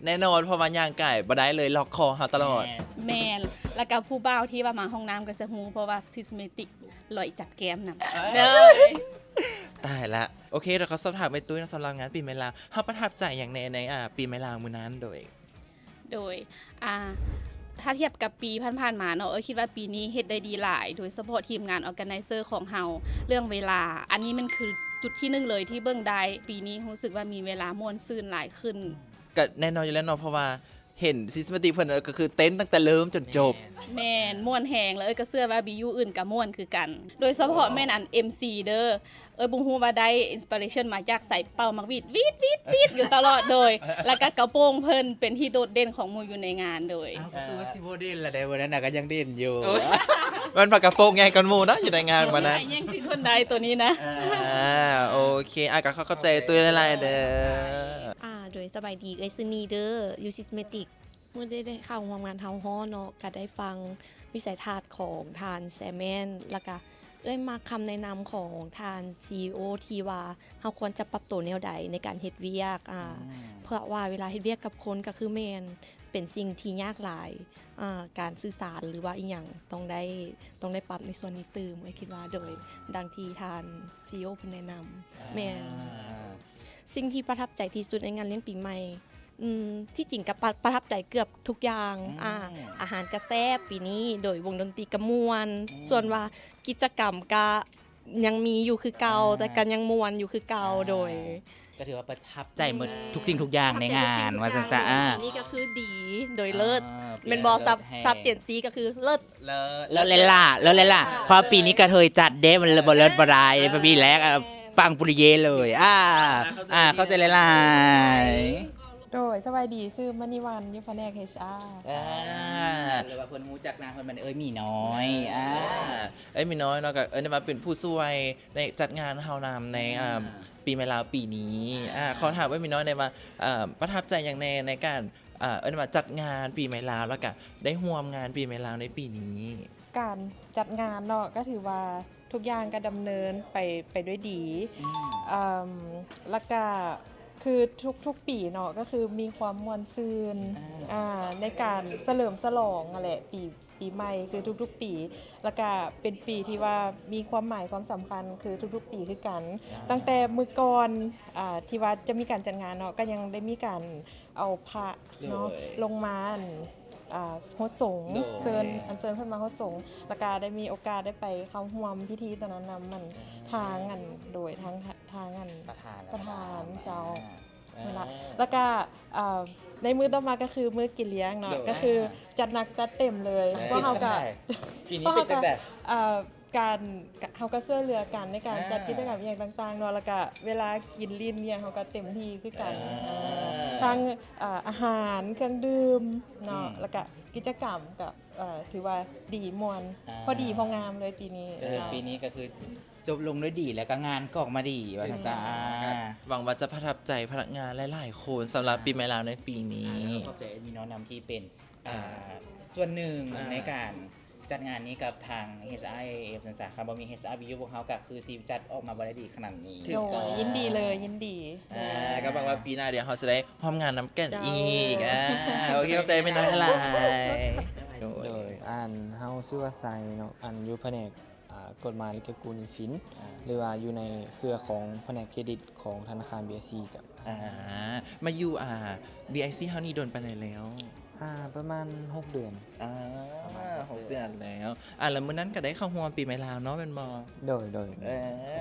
ແນ່ນອນ ເພາະວ່າຍ່າງກາຍບໍ່ໄດ້ເລີຍ ລັອກຄໍເຮົາຕະຫຼອດ ແມ່ນ ແມ່ນ ແລ້ວກໍຜູ້ບ່າວທີ່ວ່າມາຫ້ອງນ້ຳກໍຈະຮູ້ ເພາະວ່າ Sysmatic ລ່ອຍຈັບແກ້ມນຳ ເອີຍ ໂດຍ ຕາຍລະ ໂອເຄ ດຽວຂໍສອບຖາມໄອ້ຕຸ້ຍເນາະ ສຳລັບງານປີໃໝ່ລາວ ເຮົາປະທັບໃຈຫຍັງແດ່ໃນ ອ່າ ປີໃໝ່ລາວມື້ນັ້ນ ໂດຍ ໂດຍ ອ່າ ຖ້າທຽບກັບປີຜ່ານໆມາເນາະ ເອີ ຄິດວ່າປີນີ້ເຮັດໄດ້ດີຫຼາຍ ໂດຍສະເພາະທີມງານ organizer ຂອງເຮົາ ເລື່ອງເວລາ ອັນນີ້ແມ່ນຄືຈຸດທີໜຶ່ງເລີຍທີ່ເບິ່ງໄດ້ ປີນີ້ຮູ້ສຶກວ່າມີເວລາມ່ວນຊື່ນຫຼາຍຂຶ້ນ ກະແນ່ນອນຢູ່ແລ້ວເນາະ ເພາະວ່າ ເຫັນຊິສແມຕິກເພິ່ນກໍຄືເຕັ້ນຕັ້ງແຕ່ເລີ່ມຈົນຈົບ. ແມ່ນ ມ່ວນແຮງ ແລ້ວເອື້ອຍກໍເຊື່ອວ່າບິວຢູ່ອື່ນກໍມ່ວນຄືກັນ ໂດຍສະເພາະແມ່ນອັນເອັມຊີເດີ ເອື້ອຍບໍ່ຮູ້ວ່າໄດ້ອິນສະປາເຣຊັນມາຈາກໃສ ເປົ່າໝາກຫວີດ ຫວີດ ຫວີດ ຫວີດ ຢູ່ຕະຫຼອດໂດຍ ແລ້ວກໍກະໂປງເພິ່ນເປັນທີ່ໂດດເດັ່ນຂອງໝູ່ຢູ່ໃນງານໂດຍ. ອ້າວ ກໍຄືວ່າຊິບໍ່ເດັ່ນລະເດ້ ມື້ນັ້ນນະກໍຍັງເດັ່ນຢູ່. ມັນພາກັນໂປ່ງໃຫຍ່ກ່ອນໝູ່ເນາະ ຢູ່ໃນງານມື້ນັ້ນ ແຍ່ງຊິນເພິ່ນໄດ້ໂຕນີ້ນະ. ອ່າ ໂອເຄ ອ່າ ກໍຂໍຂອບໃຈຕຸ້ຍຫຼາຍໆເດີ. ອ່າ ໂດຍ ສະບາຍດີ ເອື້ອຍຊື່ນີເດີ ຢູ່ຊິສແມຕິກ. ມື້ໄດ້ ໄດ້ເຂົ້າຮ່ວມງານເຮົາຮ້ອນເນາະ ກະໄດ້ຟັງວິໄສທັດຂອງທ່ານແຊແມນ ແລ້ວກະເອື້ອຍມັກຄຳແນະນຳຂອງທ່ານຊີອີໂອ ທີ່ວ່າເຮົາຄວນຈະປັບໂຕແນວໃດໃນການເຮັດວຽກ ອ່າ ອືມ ເພາະວ່າເວລາເຮັດວຽກກັບຄົນກະຄືແມ່ນເປັນສິ່ງທີ່ຍາກຫຼາຍ ອ່າ ການສື່ສານ ຫຼືວ່າອີ່ຫຍັງ ຕ້ອງໄດ້ ຕ້ອງໄດ້ປັບໃນສ່ວນນີ້ຕື່ມ ເອື້ອຍຄິດວ່າ ໂດຍ ອ່າ ດັ່ງທີ່ທ່ານຊີອີໂອເພິ່ນແນະນຳ. ອ່າ ແມ່ນ ສິ່ງທີ່ປະທັບໃຈທີ່ສຸດໃນງານລ້ຽງປີໃໝ່ ອືມ ທີ່ຈິງກໍປະ ປະທັບໃຈເກືອບທຸກຢ່າງ ອືມ ອ່າ ອາຫານກະແຊບປີນີ້ ໂດຍວົງດົນຕີກະມ່ວນ ອືມ ສ່ວນວ່າກິດຈະກຳກະຍັງມີຢູ່ຄືເກົ່າ ອ່າ ແຕ່ກໍຍັງມ່ວນຢູ່ຄືເກົ່າ ອ່າ ໂດຍ ກໍຖືວ່າປະທັບໃຈໝົດ ແມ່ນ ທຸກສິ່ງທຸກຢ່າງໃນງານ ວ່າຊັ້ນຊະ ອ່າ ປີນີ້ກໍຄືດີ ໂດຍເລີດ ອ່າ ແມ່ນບໍ່? ສັບ ສັບເຈັນຊີກໍຄືເລີດ ເລີດ ເລີດແລ້ວລະ ເລີດແລ້ວລະ ອ່າ ເພາະວ່າປີນີ້ກະເທີຍຈັດເດ້ ມັນບໍ່ເລີດບໍ່ໄດ້ ອ່າ ບໍ່ມີແລກ ອ່າ ປັງປຸລິເຍເລີຍ ອ່າ ອ່າ ເຂົ້າໃຈ ອ່າ ເຂົ້າໃຈຫຼາຍໆ. ໂດຍ ສະບາຍດີ ຊື່ມະນີວັນ ຢູ່ພະແນກເອັດຊ໌ອາ ອ່າ ຫຼືວ່າເພິ່ນຮູ້ຈັກນາມເພິ່ນແມ່ນເອື້ອຍໝີນ້ອຍ ອ່າ ອ່າ ເອື້ອຍໝີນ້ອຍເນາະ ກໍເອີ້ນໄດ້ວ່າເປັນຜູ້ຊ່ວຍໃນຈັດງານເຮົານຳໃນ ອ່າ ອ່າ ປີໃໝ່ລາວປີນີ້ ອ່າ ອ່າ ຂໍຖາມເອື້ອຍໝີນ້ອຍແດ່ວ່າ ເອີ ປະທັບໃຈຫຍັງແດ່ໃນການ ເອີ ເອີ້ນວ່າຈັດງານປີໃໝ່ລາວ ແລ້ວກະໄດ້ຮ່ວມງານປີໃໝ່ລາວໃນປີນີ້? ການຈັດງານເນາະ ກໍຖືວ່າທຸກຢ່າງກໍດຳເນີນໄປ ໄປດ້ວຍດີ ອືມ ເອີ ແລ້ວກະຄືທຸກໆປີເນາະ ກໍຄືມີຄວາມມ່ວນຊື່ນ ອ່າ ອ່າ ໃນການສະເຫຼີມສະຫຼອງຫັ້ນແຫຼະ ປີ ປີໃໝ່ຄືທຸກໆປີ ແລ້ວກະເປັນປີທີ່ວ່າມີຄວາມໝາຍຄວາມສຳຄັນຄືທຸກໆປີຄືກັນ ອ່າ ຕັ້ງແຕ່ມື້ກ່ອນ ອ່າ ທີ່ວ່າຈະມີການຈັດງານເນາະ ກໍຍັງໄດ້ມີການເອົາພະເນາະ ໂດຍ ລົງມາ ອັນ ອ່າ ຫົດສົງ ໂດຍ ເຊີນ ອັນເຊີນເພິ່ນມາຫົດສົງ ແລ້ວກະໄດ້ມີໂອກາດໄດ້ໄປເຂົ້າຮ່ວມພິທີຕອນນັ້ນນຳ ອັນ ອ່າ ທາງ ອັນ ໂດຍ ທາງ ທາງ ອັນ ປະທານ ປະທານ ເຈົ້າ ອ່າ ແລ້ວກະ ເອີ ໃນມື້ຕໍ່ມາກໍຄືມື້ກິນລ້ຽງເນາະ ໂດຍ ກໍຄື ອ່າ ຈັດໜັກຈັດເຕັມເລີຍ ອ່າ ພວກເຮົາກະ ປີນີ້ເປັນຈັ່ງໃດ? ເອີ ການ ເຮົາກໍຊ່ວຍເຫຼືອກັນໃນການ ອ່າ ຈັດກິດຈະກຳອີ່ຫຍັງຕ່າງໆເນາະ ແລ້ວກະເວລາກິນຫຼິ້ນອີ່ຫຍັງເຮົາກໍເຕັມທີ່ຄືກັນ ອ່າ ເອີ ທັງ ເອີ ອາຫານ ເຄື່ອງດື່ມເນາະ ອືມ ແລ້ວກະກິດຈະກຳກໍ ເອີ ຖືວ່າດີມ່ວນ ອ່າ ພໍດີພໍງາມເລີຍປີນີ້ ເອີ ເນາະ ປີນີ້ກໍຄື ຈົບລົງດ້ວຍດີ ແລ້ວກໍງານກໍອອກມາດີ ວ່າຊັ້ນຊະ ອ່າ ຫວັງວ່າຈະປະທັບໃຈພະນັກງານຫຼາຍໆຄົນ ສຳລັບ ອ່າ ປີໃໝ່ລາວໃນປີນີ້ ອ່າ ແລ້ວກໍຂອບໃຈແອດມິນເນາະນຳທີ່ເປັນ ອ່າ ອ່າ ສ່ວນໜຶ່ງ ອ່າ ໃນການຈັດງານນີ້ກັບທາງ ເອັດຊ໌ອາ ເອັດຊ໌ອາ ຄັນບໍ່ມີ ເອັດຊ໌ອາ ບິວ ພວກເຮົາກໍຄືຊິຈັດອອກມາບໍ່ໄດ້ດີຂະໜາດນີ້ ຖືກຕ້ອງ ໂດຍ ຍິນດີເລີຍ ຍິນດີ ອ່າ ກໍຫວັງວ່າປີໜ້າດຽວເຮົາຈະໄດ້ຮ່ວມງານນຳກັນ ເຈົ້າ ອີກ ອ່າ ໂອເຄ ຂອບໃຈແມ່ນາຍຫຼາຍ ໂດຍ ໂດຍ ອັນ ເຮົາຊື່ວ່າໄຊເນາະ ອັນ ຢູ່ພະແນກ ອ່າ ກົດໝາຍ ແລະ ເກັບກູ້ໜີ້ສິນ ອ່າ ຫຼືວ່າຢູ່ໃນເຄືອຂອງພະແນກເຄຣດິດຂອງທະນາຄານ ບີໄອຊີ ເຈົ້າ. ອ່າ ມາຢູ່ ອ່າ ບີໄອຊີ ເຮົານີ້ດົນປານໃດແລ້ວ? ອ່າ ປະມານຫົກເດືອນ. ອ່າ ປະມານຫົກເດືອນແລ້ວ. ອ່າ ແລ້ວມື້ນັ້ນກໍໄດ້ເຂົ້າຮ່ວມປີໃໝ່ລາວເນາະ ແມ່ນບໍ່? ໂດຍ ໂດຍ ເອີ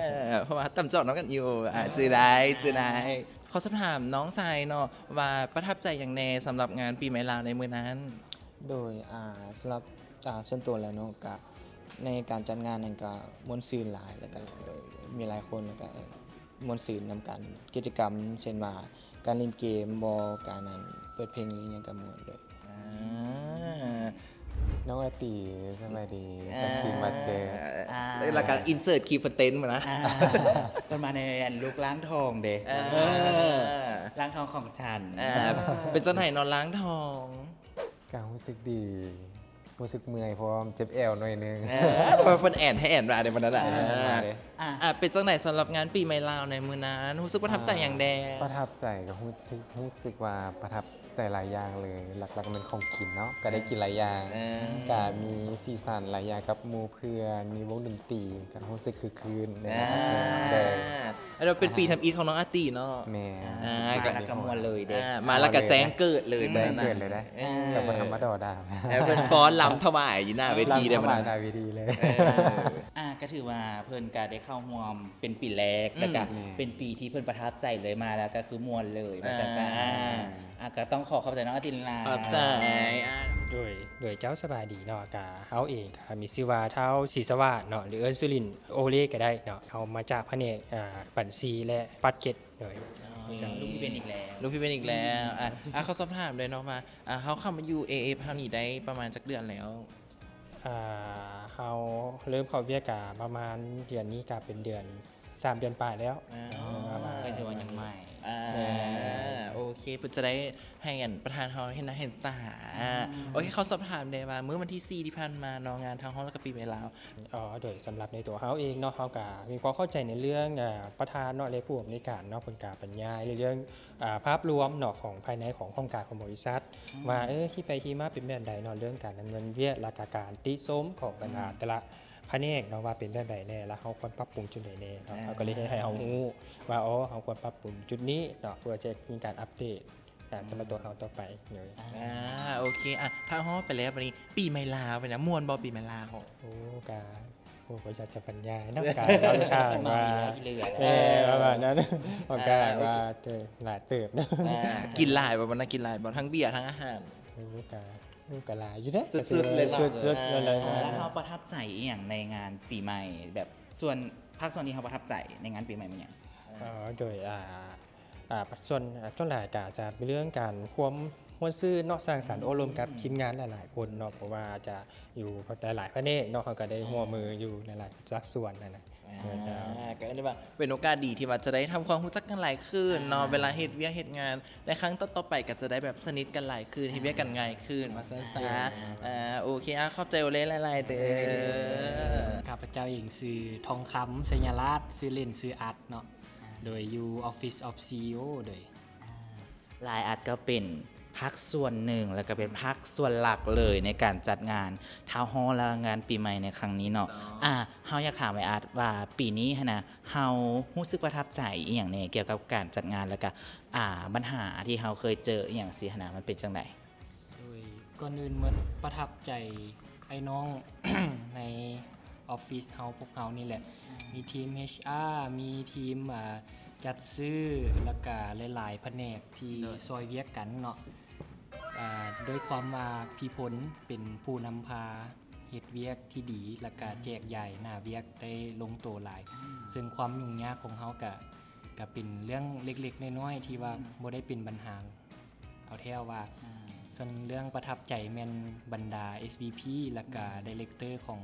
ເພາະວ່າຕ່ຳຈອກນຳກັນຢູ່ ອ່າ ຈື່ໄດ້ ຈື່ໄດ້. ຂໍສອບຖາມນ້ອງຊາຍເນາະ ວ່າປະທັບໃຈຫຍັງແດ່ສຳລັບງານປີໃໝ່ລາວໃນມື້ນັ້ນ? ໂດຍ ອ່າ ສຳລັບ ອ່າ ສ່ວນຕົວແລ້ວເນາະ ກະໃນການຈັດງານນັ້ນກະມ່ວນຊື່ນຫຼາຍ ແລ້ວກະ ໂດຍ ມີຫຼາຍຄົນ ແລ້ວກະມ່ວນຊື່ນນຳກັນ ກິດຈະກຳ ເຊັ່ນວ່າ ການຫຼິ້ນເກມບໍ ການ ອັນ ເປີດເພງ ຫຼື ຫຍັງກະມ່ວນໂດຍ. ອ່າ ນ້ອງອາຕີ ສະບາຍດີ ອ່າ ຈັກຄລິບມາເຈີ ອ່າ ແລ້ວກະອິນເສີດຄລິບເພິ່ນເຕັ້ນມານະ ອ່າ ເພິ່ນມາໃນ ອັນ ລຸກລ້າງທອງເດ້ ເອີ ເອີ ລ້າງທອງຂອງສັນ ອ່າ ເປັນຈັ່ງໃດເນາະ ລ້າງທອງ? ກະຮູ້ສຶກດີ ຮູ້ສຶກເມື່ອຍ ເພາະວ່າເຈັບແອວໜ້ອຍໜຶ່ງ ເອີ ເພິ່ນແອນໃຫ້ແອນມາເດ້ ມື້ນັ້ນນະ ເອີ ມາເດ້ ອ່າ ອ່າ ເປັນຈັ່ງໃດສຳລັບງານປີໃໝ່ລາວໃນມື້ນັ້ນ? ຮູ້ສຶກປະທັບໃຈຫຍັງແດ່? ອ່າ ປະທັບໃຈກໍຮູ້ ຮູ້ສຶກວ່າປະທັບໃຈຫຼາຍຢ່າງເລີຍ ຫຼັກໆແມ່ນຂອງກິນເນາະ ກໍໄດ້ກິນຫຼາຍຢ່າງ ເອີ ກໍມີສີສັນຫຼາຍຢ່າງກັບໝູ່ເພື່ອນ ມີວົງດົນຕີ ກໍຮູ້ສຶກຄຶກຄື້ນໃນງານ ອ່າ ເດີ ແລ້ວເປັນປີທຳອິດຂອງນ້ອງອາຕີເນາະ ແມ່ນ ອ່າ ມາແລ້ວກໍມ່ວນເລີຍເດ້ ອ່າ ມາແລ້ວກໍແຈ້ງເກີດເລີຍ ແຈ້ງເກີດເລີຍເດ້ ເອີ ກໍບໍ່ທຳມະດາ ເອີ ເພິ່ນຟ້ອນລຳຖວາຍຢູ່ໜ້າເວທີເດ້ ລຳຖວາຍໜ້າເວທີເລີຍ ເອີ ອ່າ ກໍຖືວ່າເພິ່ນກໍໄດ້ເຂົ້າຮ່ວມເປັນປີແລກ ອືມ ແລ້ວກໍ ແມ່ນ ເປັນປີທີ່ເພິ່ນປະທັບໃຈເລີຍ ມາແລ້ວກໍຄືມ່ວນເລີຍ ອ່າ ວ່າຊັ້ນຊະ ອ່າ ອ່ະ ກໍຕ້ອງຂໍຂອບໃຈນ້ອງອາຕິນຫຼາຍ ຂອບໃຈ ອ່ະ ໂດຍ ໂດຍເຈົ້າ ສະບາຍດີເນາະ ກະເຮົາເອງກະມີຊື່ວ່າ ທ້າວ ສີສະຫວາດເນາະ ຫຼືເອີ້ນຊື່ຫຼິ້ນ ໂອເລ ກໍໄດ້ເນາະ. ເຮົາມາຈາກພະແນກ ອ່າ ບັນຊີ ແລະ ບັດເຈັດ ໂດຍ ອໍ ເຈົ້າ ລຸງພີ່ເບັນອີກແລ້ວ ລຸງພີ່ເບັນອີກແລ້ວ. ອ່ະ ອ່ະ ຂໍສອບຖາມໄດ້ເນາະວ່າ ອ່າ ເຮົາເຂົ້າມາຢູ່ ເອເອັຟ ເຮົານີ້ໄດ້ປະມານຈັກເດືອນແລ້ວ? ອ່າ ເຮົາເລີ່ມເຂົ້າວຽກກະປະມານເດືອນນີ້ກະເປັນເດືອນ ສາມເດືອນປາຍແລ້ວ ອ່າ ເອີ ປະມານ ກໍຖືວ່າຍັງໃໝ່ ອ່າ ແມ່ນ ໂອເຄ ເພິ່ນຈະໄດ້ໃຫ້ອັນປະທານເຮົາເຫັນໜ້າເຫັນຕາ ອ່າ ໂອເຄ ຂໍສອບຖາມແດ່ວ່າ ມື້ວັນທີສີ່ທີ່ຜ່ານມາເນາະ ງານທາວໂຮມ ແລ້ວກໍປີໃໝ່ລາວ ອໍ ໂດຍສຳລັບໃນຕົວເຮົາເອງເນາະ ເຮົາກໍມີຄວາມເຂົ້າໃຈໃນເລື່ອງ ເອີ ປະທານເນາະ ແລະ ຜູ້ອຳນວຍການເນາະ ເພິ່ນກໍບັນຍາຍໃນເລື່ອງ ອ່າ ພາບລວມເນາະ ຂອງພາຍໃນຂອງຫ້ອງການຂອງບໍລິສັດ ອືມ ວ່າ ເອີ ທີ່ໄປທີ່ມາເປັນແບບໃດເນາະ ເລື່ອງການດຳເນີນວຽກ ແລ້ວກໍການຕິຊົມຂອງບັນດາ ອືມ ແຕ່ລະ ພະແນກເນາະ ວ່າເປັນແບບໃດແດ່ ແລ້ວເຮົາຄວນປັບປຸງຈຸດໃດແດ່ເນາະ ອ່າ ເຮົາກໍເລີຍໃຫ້ເຮົາຮູ້ວ່າ ອໍ ເຮົາຄວນປັບປຸງຈຸດນີ້ເນາະ ເພື່ອຈະມີການອັບເດດ ອ່າ ອືມ ສຳລັບຕົວເຮົາຕໍ່ໄປ. ໂດຍ ອ່າ ໂອເຄ ອ່ະ ຖ້າຮອດໄປແລ້ວ ບັດນີ້ປີໃໝ່ລາວເປັນຫຍັງ ມ່ວນບໍ່ປີໃໝ່ລາວ? ໂອ້ ກະ ໂອ້ ບໍ່ຢາກຈະບັນຍາຍເນາະ ກະເວົ້າທາງວ່າ ເອີ ປະມານນັ້ນ ມັນກະວ່າ ເອີ ຫຼາຍເຕີບເນາະ. ອ່າ ກິນຫຼາຍບໍ່? ບັດນັ້ນກິນຫຼາຍບໍ່? ທັງເບຍ ທັງອາຫານ. ໂອ້ ກະ ໂອ້ ກະຫຼາຍຢູ່ເດ້ ສຸດໆເລີຍເນາະ ສຸດໆເລີຍ. ອ່າ ແລ້ວເຮົາປະທັບໃຈອີ່ຫຍັງໃນງານປີໃໝ່ ແບບສ່ວນ ພາກສ່ວນທີ່ເຮົາປະທັບໃຈໃນງານປີໃໝ່ແມ່ນຫຍັງ? ອໍ ໂດຍ ອ່າ ອ່າ ສ່ວນ ອ່າ ສ່ວນຫຼາຍກະຈະເປັນເລື່ອງການຄວາມມ່ວນຊື່ເນາະ ສ້າງສັນ ອືມ ໂອ້ລົມກັບທີມງານຫຼາຍໆຄົນເນາະ ເພາະວ່າຈະຢູ່ຫຼາຍໆພະແນກເນາະ ເຮົາກະໄດ້ ອ່າ ຮ່ວມມືຢູ່ຫຼາຍໆພາກສ່ວນຫັ້ນນະ. ອ່າ ເອີ ເຈົ້າ ກໍເອີ້ນວ່າເປັນໂອກາດດີທີ່ວ່າຈະໄດ້ທຳຄວາມຮູ້ຈັກກັນຫຼາຍຂຶ້ນເນາະ ອ່າ ເວລາເຮັດວຽກເຮັດງານ ແລະ ຄັ້ງຕໍ່ໆໄປກໍຈະໄດ້ແບບສະໜິດກັນຫຼາຍຂຶ້ນ ເຮັດວຽກກັນງ່າຍຂຶ້ນ ອ່າ ວ່າຊັ້ນຊະ. ອ່າ ໂອເຄ ອ່າ ຂອບໃຈໂອເລຫຼາຍໆເດີ. ເອີ ຂ້າພະເຈົ້າເອງຊື່ທອງຄຳ ໄຊຍະລາດ ຊື່ຫຼິ້ນຊື່ອັດເນາະ ອ່າ ໂດຍຢູ່ Office of ຊີອີໂອ ໂດຍ ອ່າ ຫຼາຍອັດກໍເປັນພາກສ່ວນໜຶ່ງ ແລ້ວກໍເປັນພາກສ່ວນຫຼັກເລີຍໃນການຈັດງານທາວໂຮມ ແລະ ງານປີໃໝ່ໃນຄັ້ງນີ້ເນາະ. ອ່າ ເຮົາຢາກຖາມໄອ້ອັດວ່າ ປີນີ້ຫັ້ນນະ ເຮົາຮູ້ສຶກປະທັບໃຈອີ່ຫຍັງແດ່ກ່ຽວກັບການຈັດງານ ແລ້ວກະ ອ່າ ບັນຫາທີ່ເຮົາເຄີຍເຈີອີ່ຫຍັງຊີ້ຫັ້ນນະ ມັນເປັນຈັ່ງໃດ? ໂດຍ ກ່ອນອື່ນໝົດປະທັບໃຈໄອ້ນ້ອງ ໃນອອບຟິດເຮົາ ພວກເຮົານີ້ແຫຼະ ມີທີມເອັດຊາ ມີທີມ ອ່າ ຈັດຊື້ ແລ້ວກະຫຼາຍໆພະແນກທີ່ ໂດຍ ຊ່ອຍວຽກກັນເນາະ. ອ່າ ດ້ວຍຄວາມວ່າພີ່ພົນເປັນຜູ້ນຳພາເຮັດວຽກທີ່ດີ ແລ້ວກະ ອືມ ແຈກຢາຍໜ້າວຽກໄດ້ລົງໂຕຫຼາຍ ອືມ ເຊິ່ງຄວາມຫຍຸ້ງຍາກຂອງເຮົາກະ ກະເປັນເລື່ອງເລັກໆນ້ອຍໆ ທີ່ວ່າ ອືມ ບໍ່ໄດ້ເປັນບັນຫາ ເອົາແທ້ວ່າ ອືມ ສ່ວນເລື່ອງປະທັບໃຈແມ່ນບັນດາ ເອສວີພີ ແລ້ວກະ ອືມ ໄດເຣັກເຕີຂອງ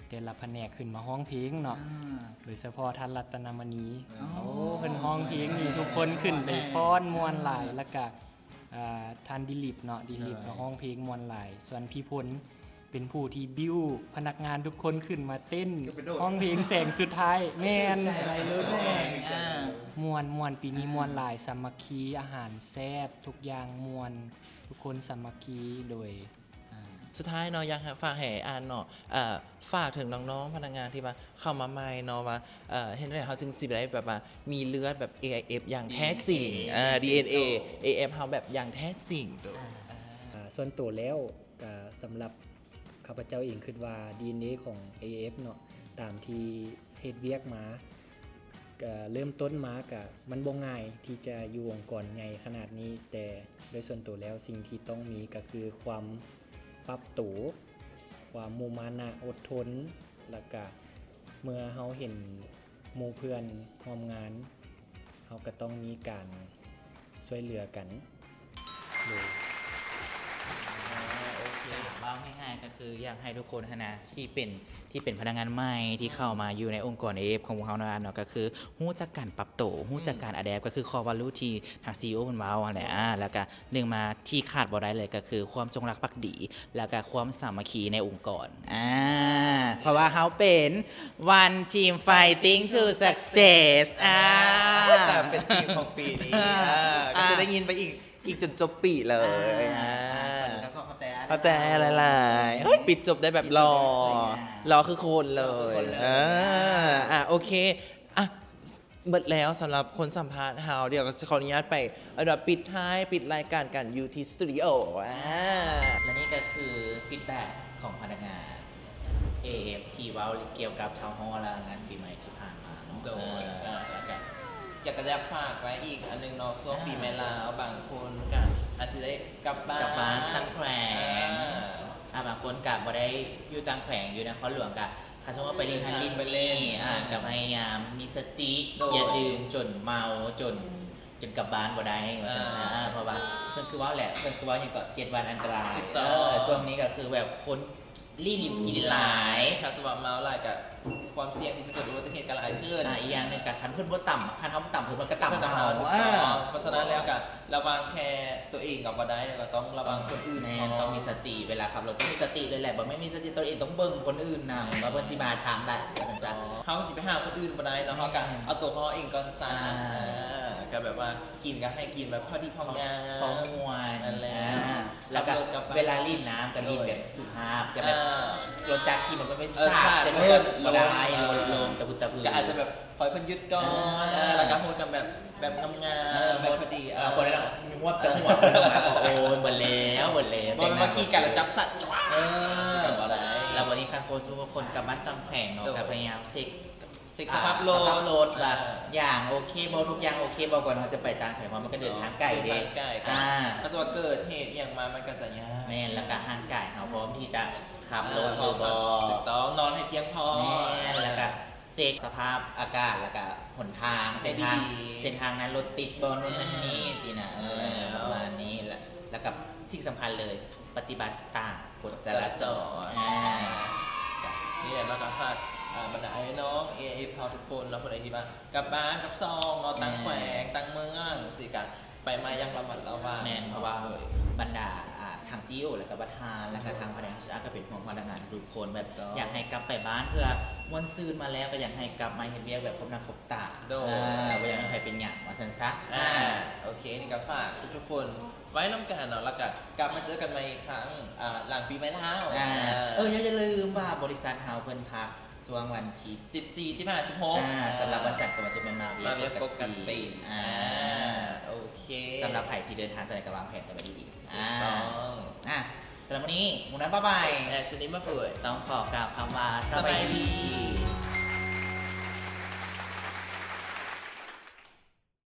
ແຕ່ລະພະແນກຂຶ້ນມາຮ້ອງເພງເນາະ ອືມ ໂດຍສະເພາະທ່ານລັດຕະນະມະນີ ໂອ້ ໂອ້ ເພິ່ນຮ້ອງເພງນີ້ ທຸກຄົນຂຶ້ນໄປຟ້ອນມ່ວນຫຼາຍ ແລ້ວກະ ອ່າ ທ່ານດິລິດເນາະ ດິລິດ ເອີ ກໍຮ້ອງເພງມ່ວນຫຼາຍ. ສ່ວນພີ່ພົນເປັນຜູ້ທີ່ບິວພະນັກງານທຸກຄົນຂຶ້ນມາເຕັ້ນ ຄືໄປໂດດ ຮ້ອງເພງແສງສຸດທ້າຍ ແມ່ນ ໄປເລີຍ ອ່າ ມ່ວນ ມ່ວນ ປີນີ້ ອ່າ ມ່ວນຫຼາຍ ສາມັກຄີ ອາຫານແຊບ ທຸກຢ່າງມ່ວນ ທຸກຄົນສາມັກຄີ ໂດຍ ອ່າ ສຸດທ້າຍເນາະ ຢາກໃຫ້ ຝາກໃຫ້ອັດເນາະ ເອີ ຝາກເຖິງນ້ອງໆພະນັກງານທີ່ວ່າເຂົ້າມາໃໝ່ເນາະ ວ່າ ເອີ ເຮັດຈັ່ງໃດເຮົາຈຶ່ງຊິໄດ້ແບບວ່າມີເລືອດແບບ ເອໄອເອັຟ ຢ່າງແທ້ຈິງ ດີເອັນເອ ດີເອັນເອ ເອີ ດີເອັນເອ ເອັຟ ເຮົາແບບຢ່າງແທ້ຈິງ. ອ່າ ເອີ ສ່ວນໂຕແລ້ວ ກະສຳລັບຂ້າພະເຈົ້າເອງຄິດວ່າ ດີເອັນເອ ຂອງ ເອເອັຟ ເນາະ ຕາມທີ່ເຮັດວຽກມາ ກະເລີ່ມຕົ້ນມາກະມັນບໍ່ງ່າຍທີ່ຈະຢູ່ອົງກອນໃຫຍ່ຂະໜາດນີ້ ແຕ່ໂດຍສ່ວນໂຕແລ້ວ ສິ່ງທີ່ຕ້ອງມີກະຄືຄວາມປັບໂຕ ຄວາມມຸມມານະ ອົດທົນ ແລ້ວກະເມື່ອເຮົາເຫັນ ໝູ່ເພື່ອນຮ່ວມງານ ເຮົາກໍຕ້ອງມີການຊ່ວຍເຫຼືອກັນ ໂດຍ ອ່າ ໂອເຄ ເວົ້າງ່າຍໆ ກໍຄືຢາກໃຫ້ທຸກຄົນຫັ້ນນະ ທີ່ເປັນ ທີ່ເປັນພະນັກງານໃໝ່ທີ່ເຂົ້າມາຢູ່ໃນອົງກອນ ເອເອັຟ ຂອງພວກເຮົານັ້ນເນາະ ກໍຄືຮູ້ຈັກການປັບໂຕ ຮູ້ຈັກການອາແດັບ ກໍຄື core value ທີ່ທາງ ຊີອີໂອ ເພິ່ນເວົ້າຫັ້ນແຫຼະ ອ່າ ແລ້ວກໍ ໜຶ່ງມາທີ່ຂາດບໍ່ໄດ້ເລີຍກໍຄືຄວາມຈົງລັກພັກດີ ແລ້ວກໍຄວາມສາມັກຄີໃນອົງກອນ ອ່າ ເພາະວ່າເຮົາເປັນ One Team Fighting to Success ອ່າ ຕາມເປັນທີມຂອງປີນີ້ ອ່າ ອ່າ ກໍຈະໄດ້ຍິນໄປອີກ ອີກຈົນຈົບປີເລີຍ ອ່າ ອ່າ ກໍຂອບໃຈ ຂອບໃຈຫຼາຍໆ ເຮີ້ຍ ປິດຈົບໄດ້ແບບຫຼໍ່ ປິດຈົບໄດ້ແບບສວຍງາມ ຫຼໍ່ຄືຄົນເລີຍ ຫຼໍ່ຄືຄົນເລີຍ ອ່າ ອ່າ ໂອເຄ ອ່ະ ເບິດແລ້ວສຳລັບຄົນສຳພາດເຮົາ ດຽວກໍຊິຂໍອະນຸຍາດໄປ ເອີ້ນວ່າປິດທ້າຍ ປິດລາຍການກັນຢູ່ທີ່ສະຕູດິໂອ ອ່າ ແລະນີ້ກໍຄືຟີດແບັກຂອງພະນັກງານ ເອເອັຟ ທີ່ເວົ້າກ່ຽວກັບທາວໂຮມ ແລະ ງານປີໃໝ່ທີ່ຜ່ານມາເນາະ ໂດຍ ເອີ ເອີ ແລ້ວກໍຢາກ ກໍຢາກຝາກໄວ້ອີກອັນໜຶ່ງເນາະ ຊ່ວງ ອ່າ ປີໃໝ່ລາວ ບາງຄົນກໍ ອາດຊິໄດ້ກັບບ້ານ ກັບບ້ານຕ່າງແຂວງ ອ່າ ອ່າ ບາງຄົນກະບໍ່ໄດ້ຢູ່ຕ່າງແຂວງ ຢູ່ນະຄອນຫຼວງ ກະຄັນສົມມຸດວ່າໄປຫຼິ້ນຫັ້ນຫຼິ້ນນີ້ ອ່າ ກະພະຍາຍາມມີສະຕິ ໂດຍ ຢ່າດື່ມຈົນເມົາ ຈົນ ຈົນກັບບ້ານບໍ່ໄດ້ ວ່າຊັ້ນຊະ ອ່າ ເພາະວ່າເພິ່ນຄືເວົ້າແຫຼະ ເພິ່ນຄືເວົ້າຫຍັງເກາະ ເຈັດວັນອັນຕະລາຍ ຖືກຕ້ອງ ເອີ ຊ່ວງນີ້ກະຄືແບບຄົນ ຫຼິ້ນກິນຫຼາຍ ຖ້າສະວ່າເມົາຫຼາຍກະຄວາມສ່ຽງທີ່ຈະເກີດອຸບັດຕິເຫດກະຫຼາຍຂຶ້ນ ອ່າ ອີກຢ່າງໜຶ່ງກະຄັນເພິ່ນບໍ່ຕຳ ຄັນເຮົາບໍ່ຕຳເພິ່ນ ເພິ່ນກະຕຳເຮົາ ເອີ ເພາະສະນັ້ນແລ້ວກະລະວັງແຄ່ຕົວເອງກະບໍ່ໄດ້ ແລ້ວກະຕ້ອງລະວັງຄົນອື່ນ ແມ່ນ ພ້ອມ ຕ້ອງມີສະຕິ ເວລາຂັບລົດຕ້ອງມີສະຕິເລີຍແຫຼະ ບໍ່ແມ່ນມີສະຕິຕົວເອງ ຕ້ອງເບິ່ງຄົນອື່ນນຳ ແມ່ນ ວ່າເພິ່ນຊິມາທາງໃດ ວ່າຊັ້ນຊະ ເຮົາຊິໄປຫາຄົນອື່ນບໍ່ໄດ້ເນາະ ເຮົາກະ ແມ່ນ ເອົາຕົວຂອງເຮົາເອງກ່ອນຊະ ອ່າ ອ່າ ກະແບບວ່າກິນກະໃຫ້ກິນແບບພໍດີພໍງາມ ພໍມ່ວນ ນັ້ນແຫຼະ ອ່າ ແລ້ວກະເວລາຫຼິ້ນນ້ຳກະຫຼິ້ນແບບສຸພາບ ຈະແບບ ອ່າ ລົດຈັກຂີ່ມາແບບ ເອີ ສາດໃສ່ເພິ່ນບໍ່ໄດ້ ລົດລົງຕະພຶດຕະພຶ ກະອາດຈະແບບ ຂໍໃຫ້ເພິ່ນຢຸດກ່ອນ ອ່າ ເອີ ແລ້ວກະໂຮດກັນແບບ ແບບງາມໆ ເອີ ແບບພໍດີ ເອີ ເອີ ບໍ່ໄດ້ແບບຫວບແຕ່ຫົວຂຶ້ນມາ ໂອ້ຍ ເບິດແລ້ວ ເບິດແລ້ວ ບໍ່ແມ່ນວ່າຂີ່ກັນແລ້ວຈັບສັດ ເອີ ກະບໍ່ໄດ້ ແລ້ວບັດນີ້ຄັນຄົນສູ່ຄົນກັບບ້ານຕ່າງແຂວງເນາະ ໂດຍ ກະພະຍາຍາມເຊັກ ເຊັກສະພາບລົດ ອ່າ ສະພາບລົດ ອ່າ ວ່າຢາງໂອເຄບໍ່ ທຸກຢ່າງໂອເຄບໍ່ ກ່ອນເຮົາຈະໄປຕ່າງແຂວງ ເພາະມັນກະເດີນທາງໄກເດ້ ເດີນທາງໄກ ອ່າ ຖ້າສົມມຸດວ່າເກີດເຫດອີ່ຫຍັງມາ ມັນກະຈະຍາກ ແມ່ນ ແລ້ວກະຮ່າງກາຍເຮົາພ້ອມທີ່ຈະຂັບລົດ ອ່າ ຫຼືບໍ່ ຖືກຕ້ອງ ນອນໃຫ້ພຽງພໍ ແມ່ນ ແລ້ວກະເຊັກສະພາບອາກາດ ແລ້ວກະຫົນທາງ ເສັ້ນທາງ ເສັ້ນທາງນັ້ນລົດຕິດບໍ່ ໂນ່ນນັ້ນນີ້ ອ່າ ຊີ້ນະ ເອີ ແລ້ວ ປະມານນີ້ ແລ້ວ ແລ້ວກະສິ່ງສຳຄັນເລີຍ ປະຕິບັດຕາມກົດຈະລາຈອນ ກົດຈະລາຈອນ ອ່າ ນີ້ແຫຼະເນາະ ກະຝາກ ອ່າ ບັນດາອ້າຍນ້ອງ ເອເອັຟ ເຮົາທຸກຄົນເນາະ ຜູ້ໃດທີ່ວ່າກັບບ້ານກັບຊ່ອງເນາະ ຕ່າງແຂວງ ອ່າ ຕ່າງເມືອງ ຈັ່ງຊີ້ ກະໄປມາຢ່າງລະມັດລະວັງ ແມ່ນ ເນາະ ເພາະວ່າ ໂດຍ ບັນດາ ອ່າ ທາງ ຊີອີໂອ ແລ້ວກະປະທານ ແລ້ວກະທາງພະແນກ ເອັດເອັດ ກະເປັນຫ່ວງພະນັກງານທຸກຄົນ ແບບ ຖືກຕ້ອງ ຢາກໃຫ້ກັບໄປບ້ານເພື່ອມ່ວນຊື່ນ ມາແລ້ວກະຢາກໃຫ້ກັບມາເຮັດວຽກແບບພົບໜ້າພົບຕາ ໂດຍ ອ່າ ບໍ່ຢາກໃຫ້ໃຜເປັນຫຍັງ ວ່າຊັ້ນຊະ ອ່າ ອ່າ ໂອເຄ ນີ້ກະຝາກທຸກໆຄົນ ໄວ້ນຳກັນເນາະ ແລ້ວກະກັບມາເຈີກັນໃໝ່ອີກຄັ້ງ ອ່າ ຫຼັງປີໃໝ່ລາວ ອ່າ ເອີ ຢ່າ ຢ່າລືມວ່າບໍລິສັດເຮົາເພິ່ນພັກຊ່ວງວັນທີ ສິບສີ່ ສິບຫ້າ ສິບຫົກ ອ່າ ອ່າ ສຳລັບວັນຈັນກັບວັນສຸກແມ່ນມາວຽກ ມາວຽກປົກກະຕິ ປົກກະຕິ ອ່າ ອ່າ ໂອເຄ ສຳລັບໃຜຊິເດີນທາງຈັ່ງໃດກະວາງແຜນກັນໄວ້ດີໆ ອ່າ ຖືກຕ້ອງ ອ່າ ສຳລັບມື້ນີ້ ໝູນັ້ນປ້າໄປ ແອນໂທນີມາເປີດ ຕ້ອງຂໍກ່າວຄຳວ່າ ສະບາຍດີ ສະບາຍດີ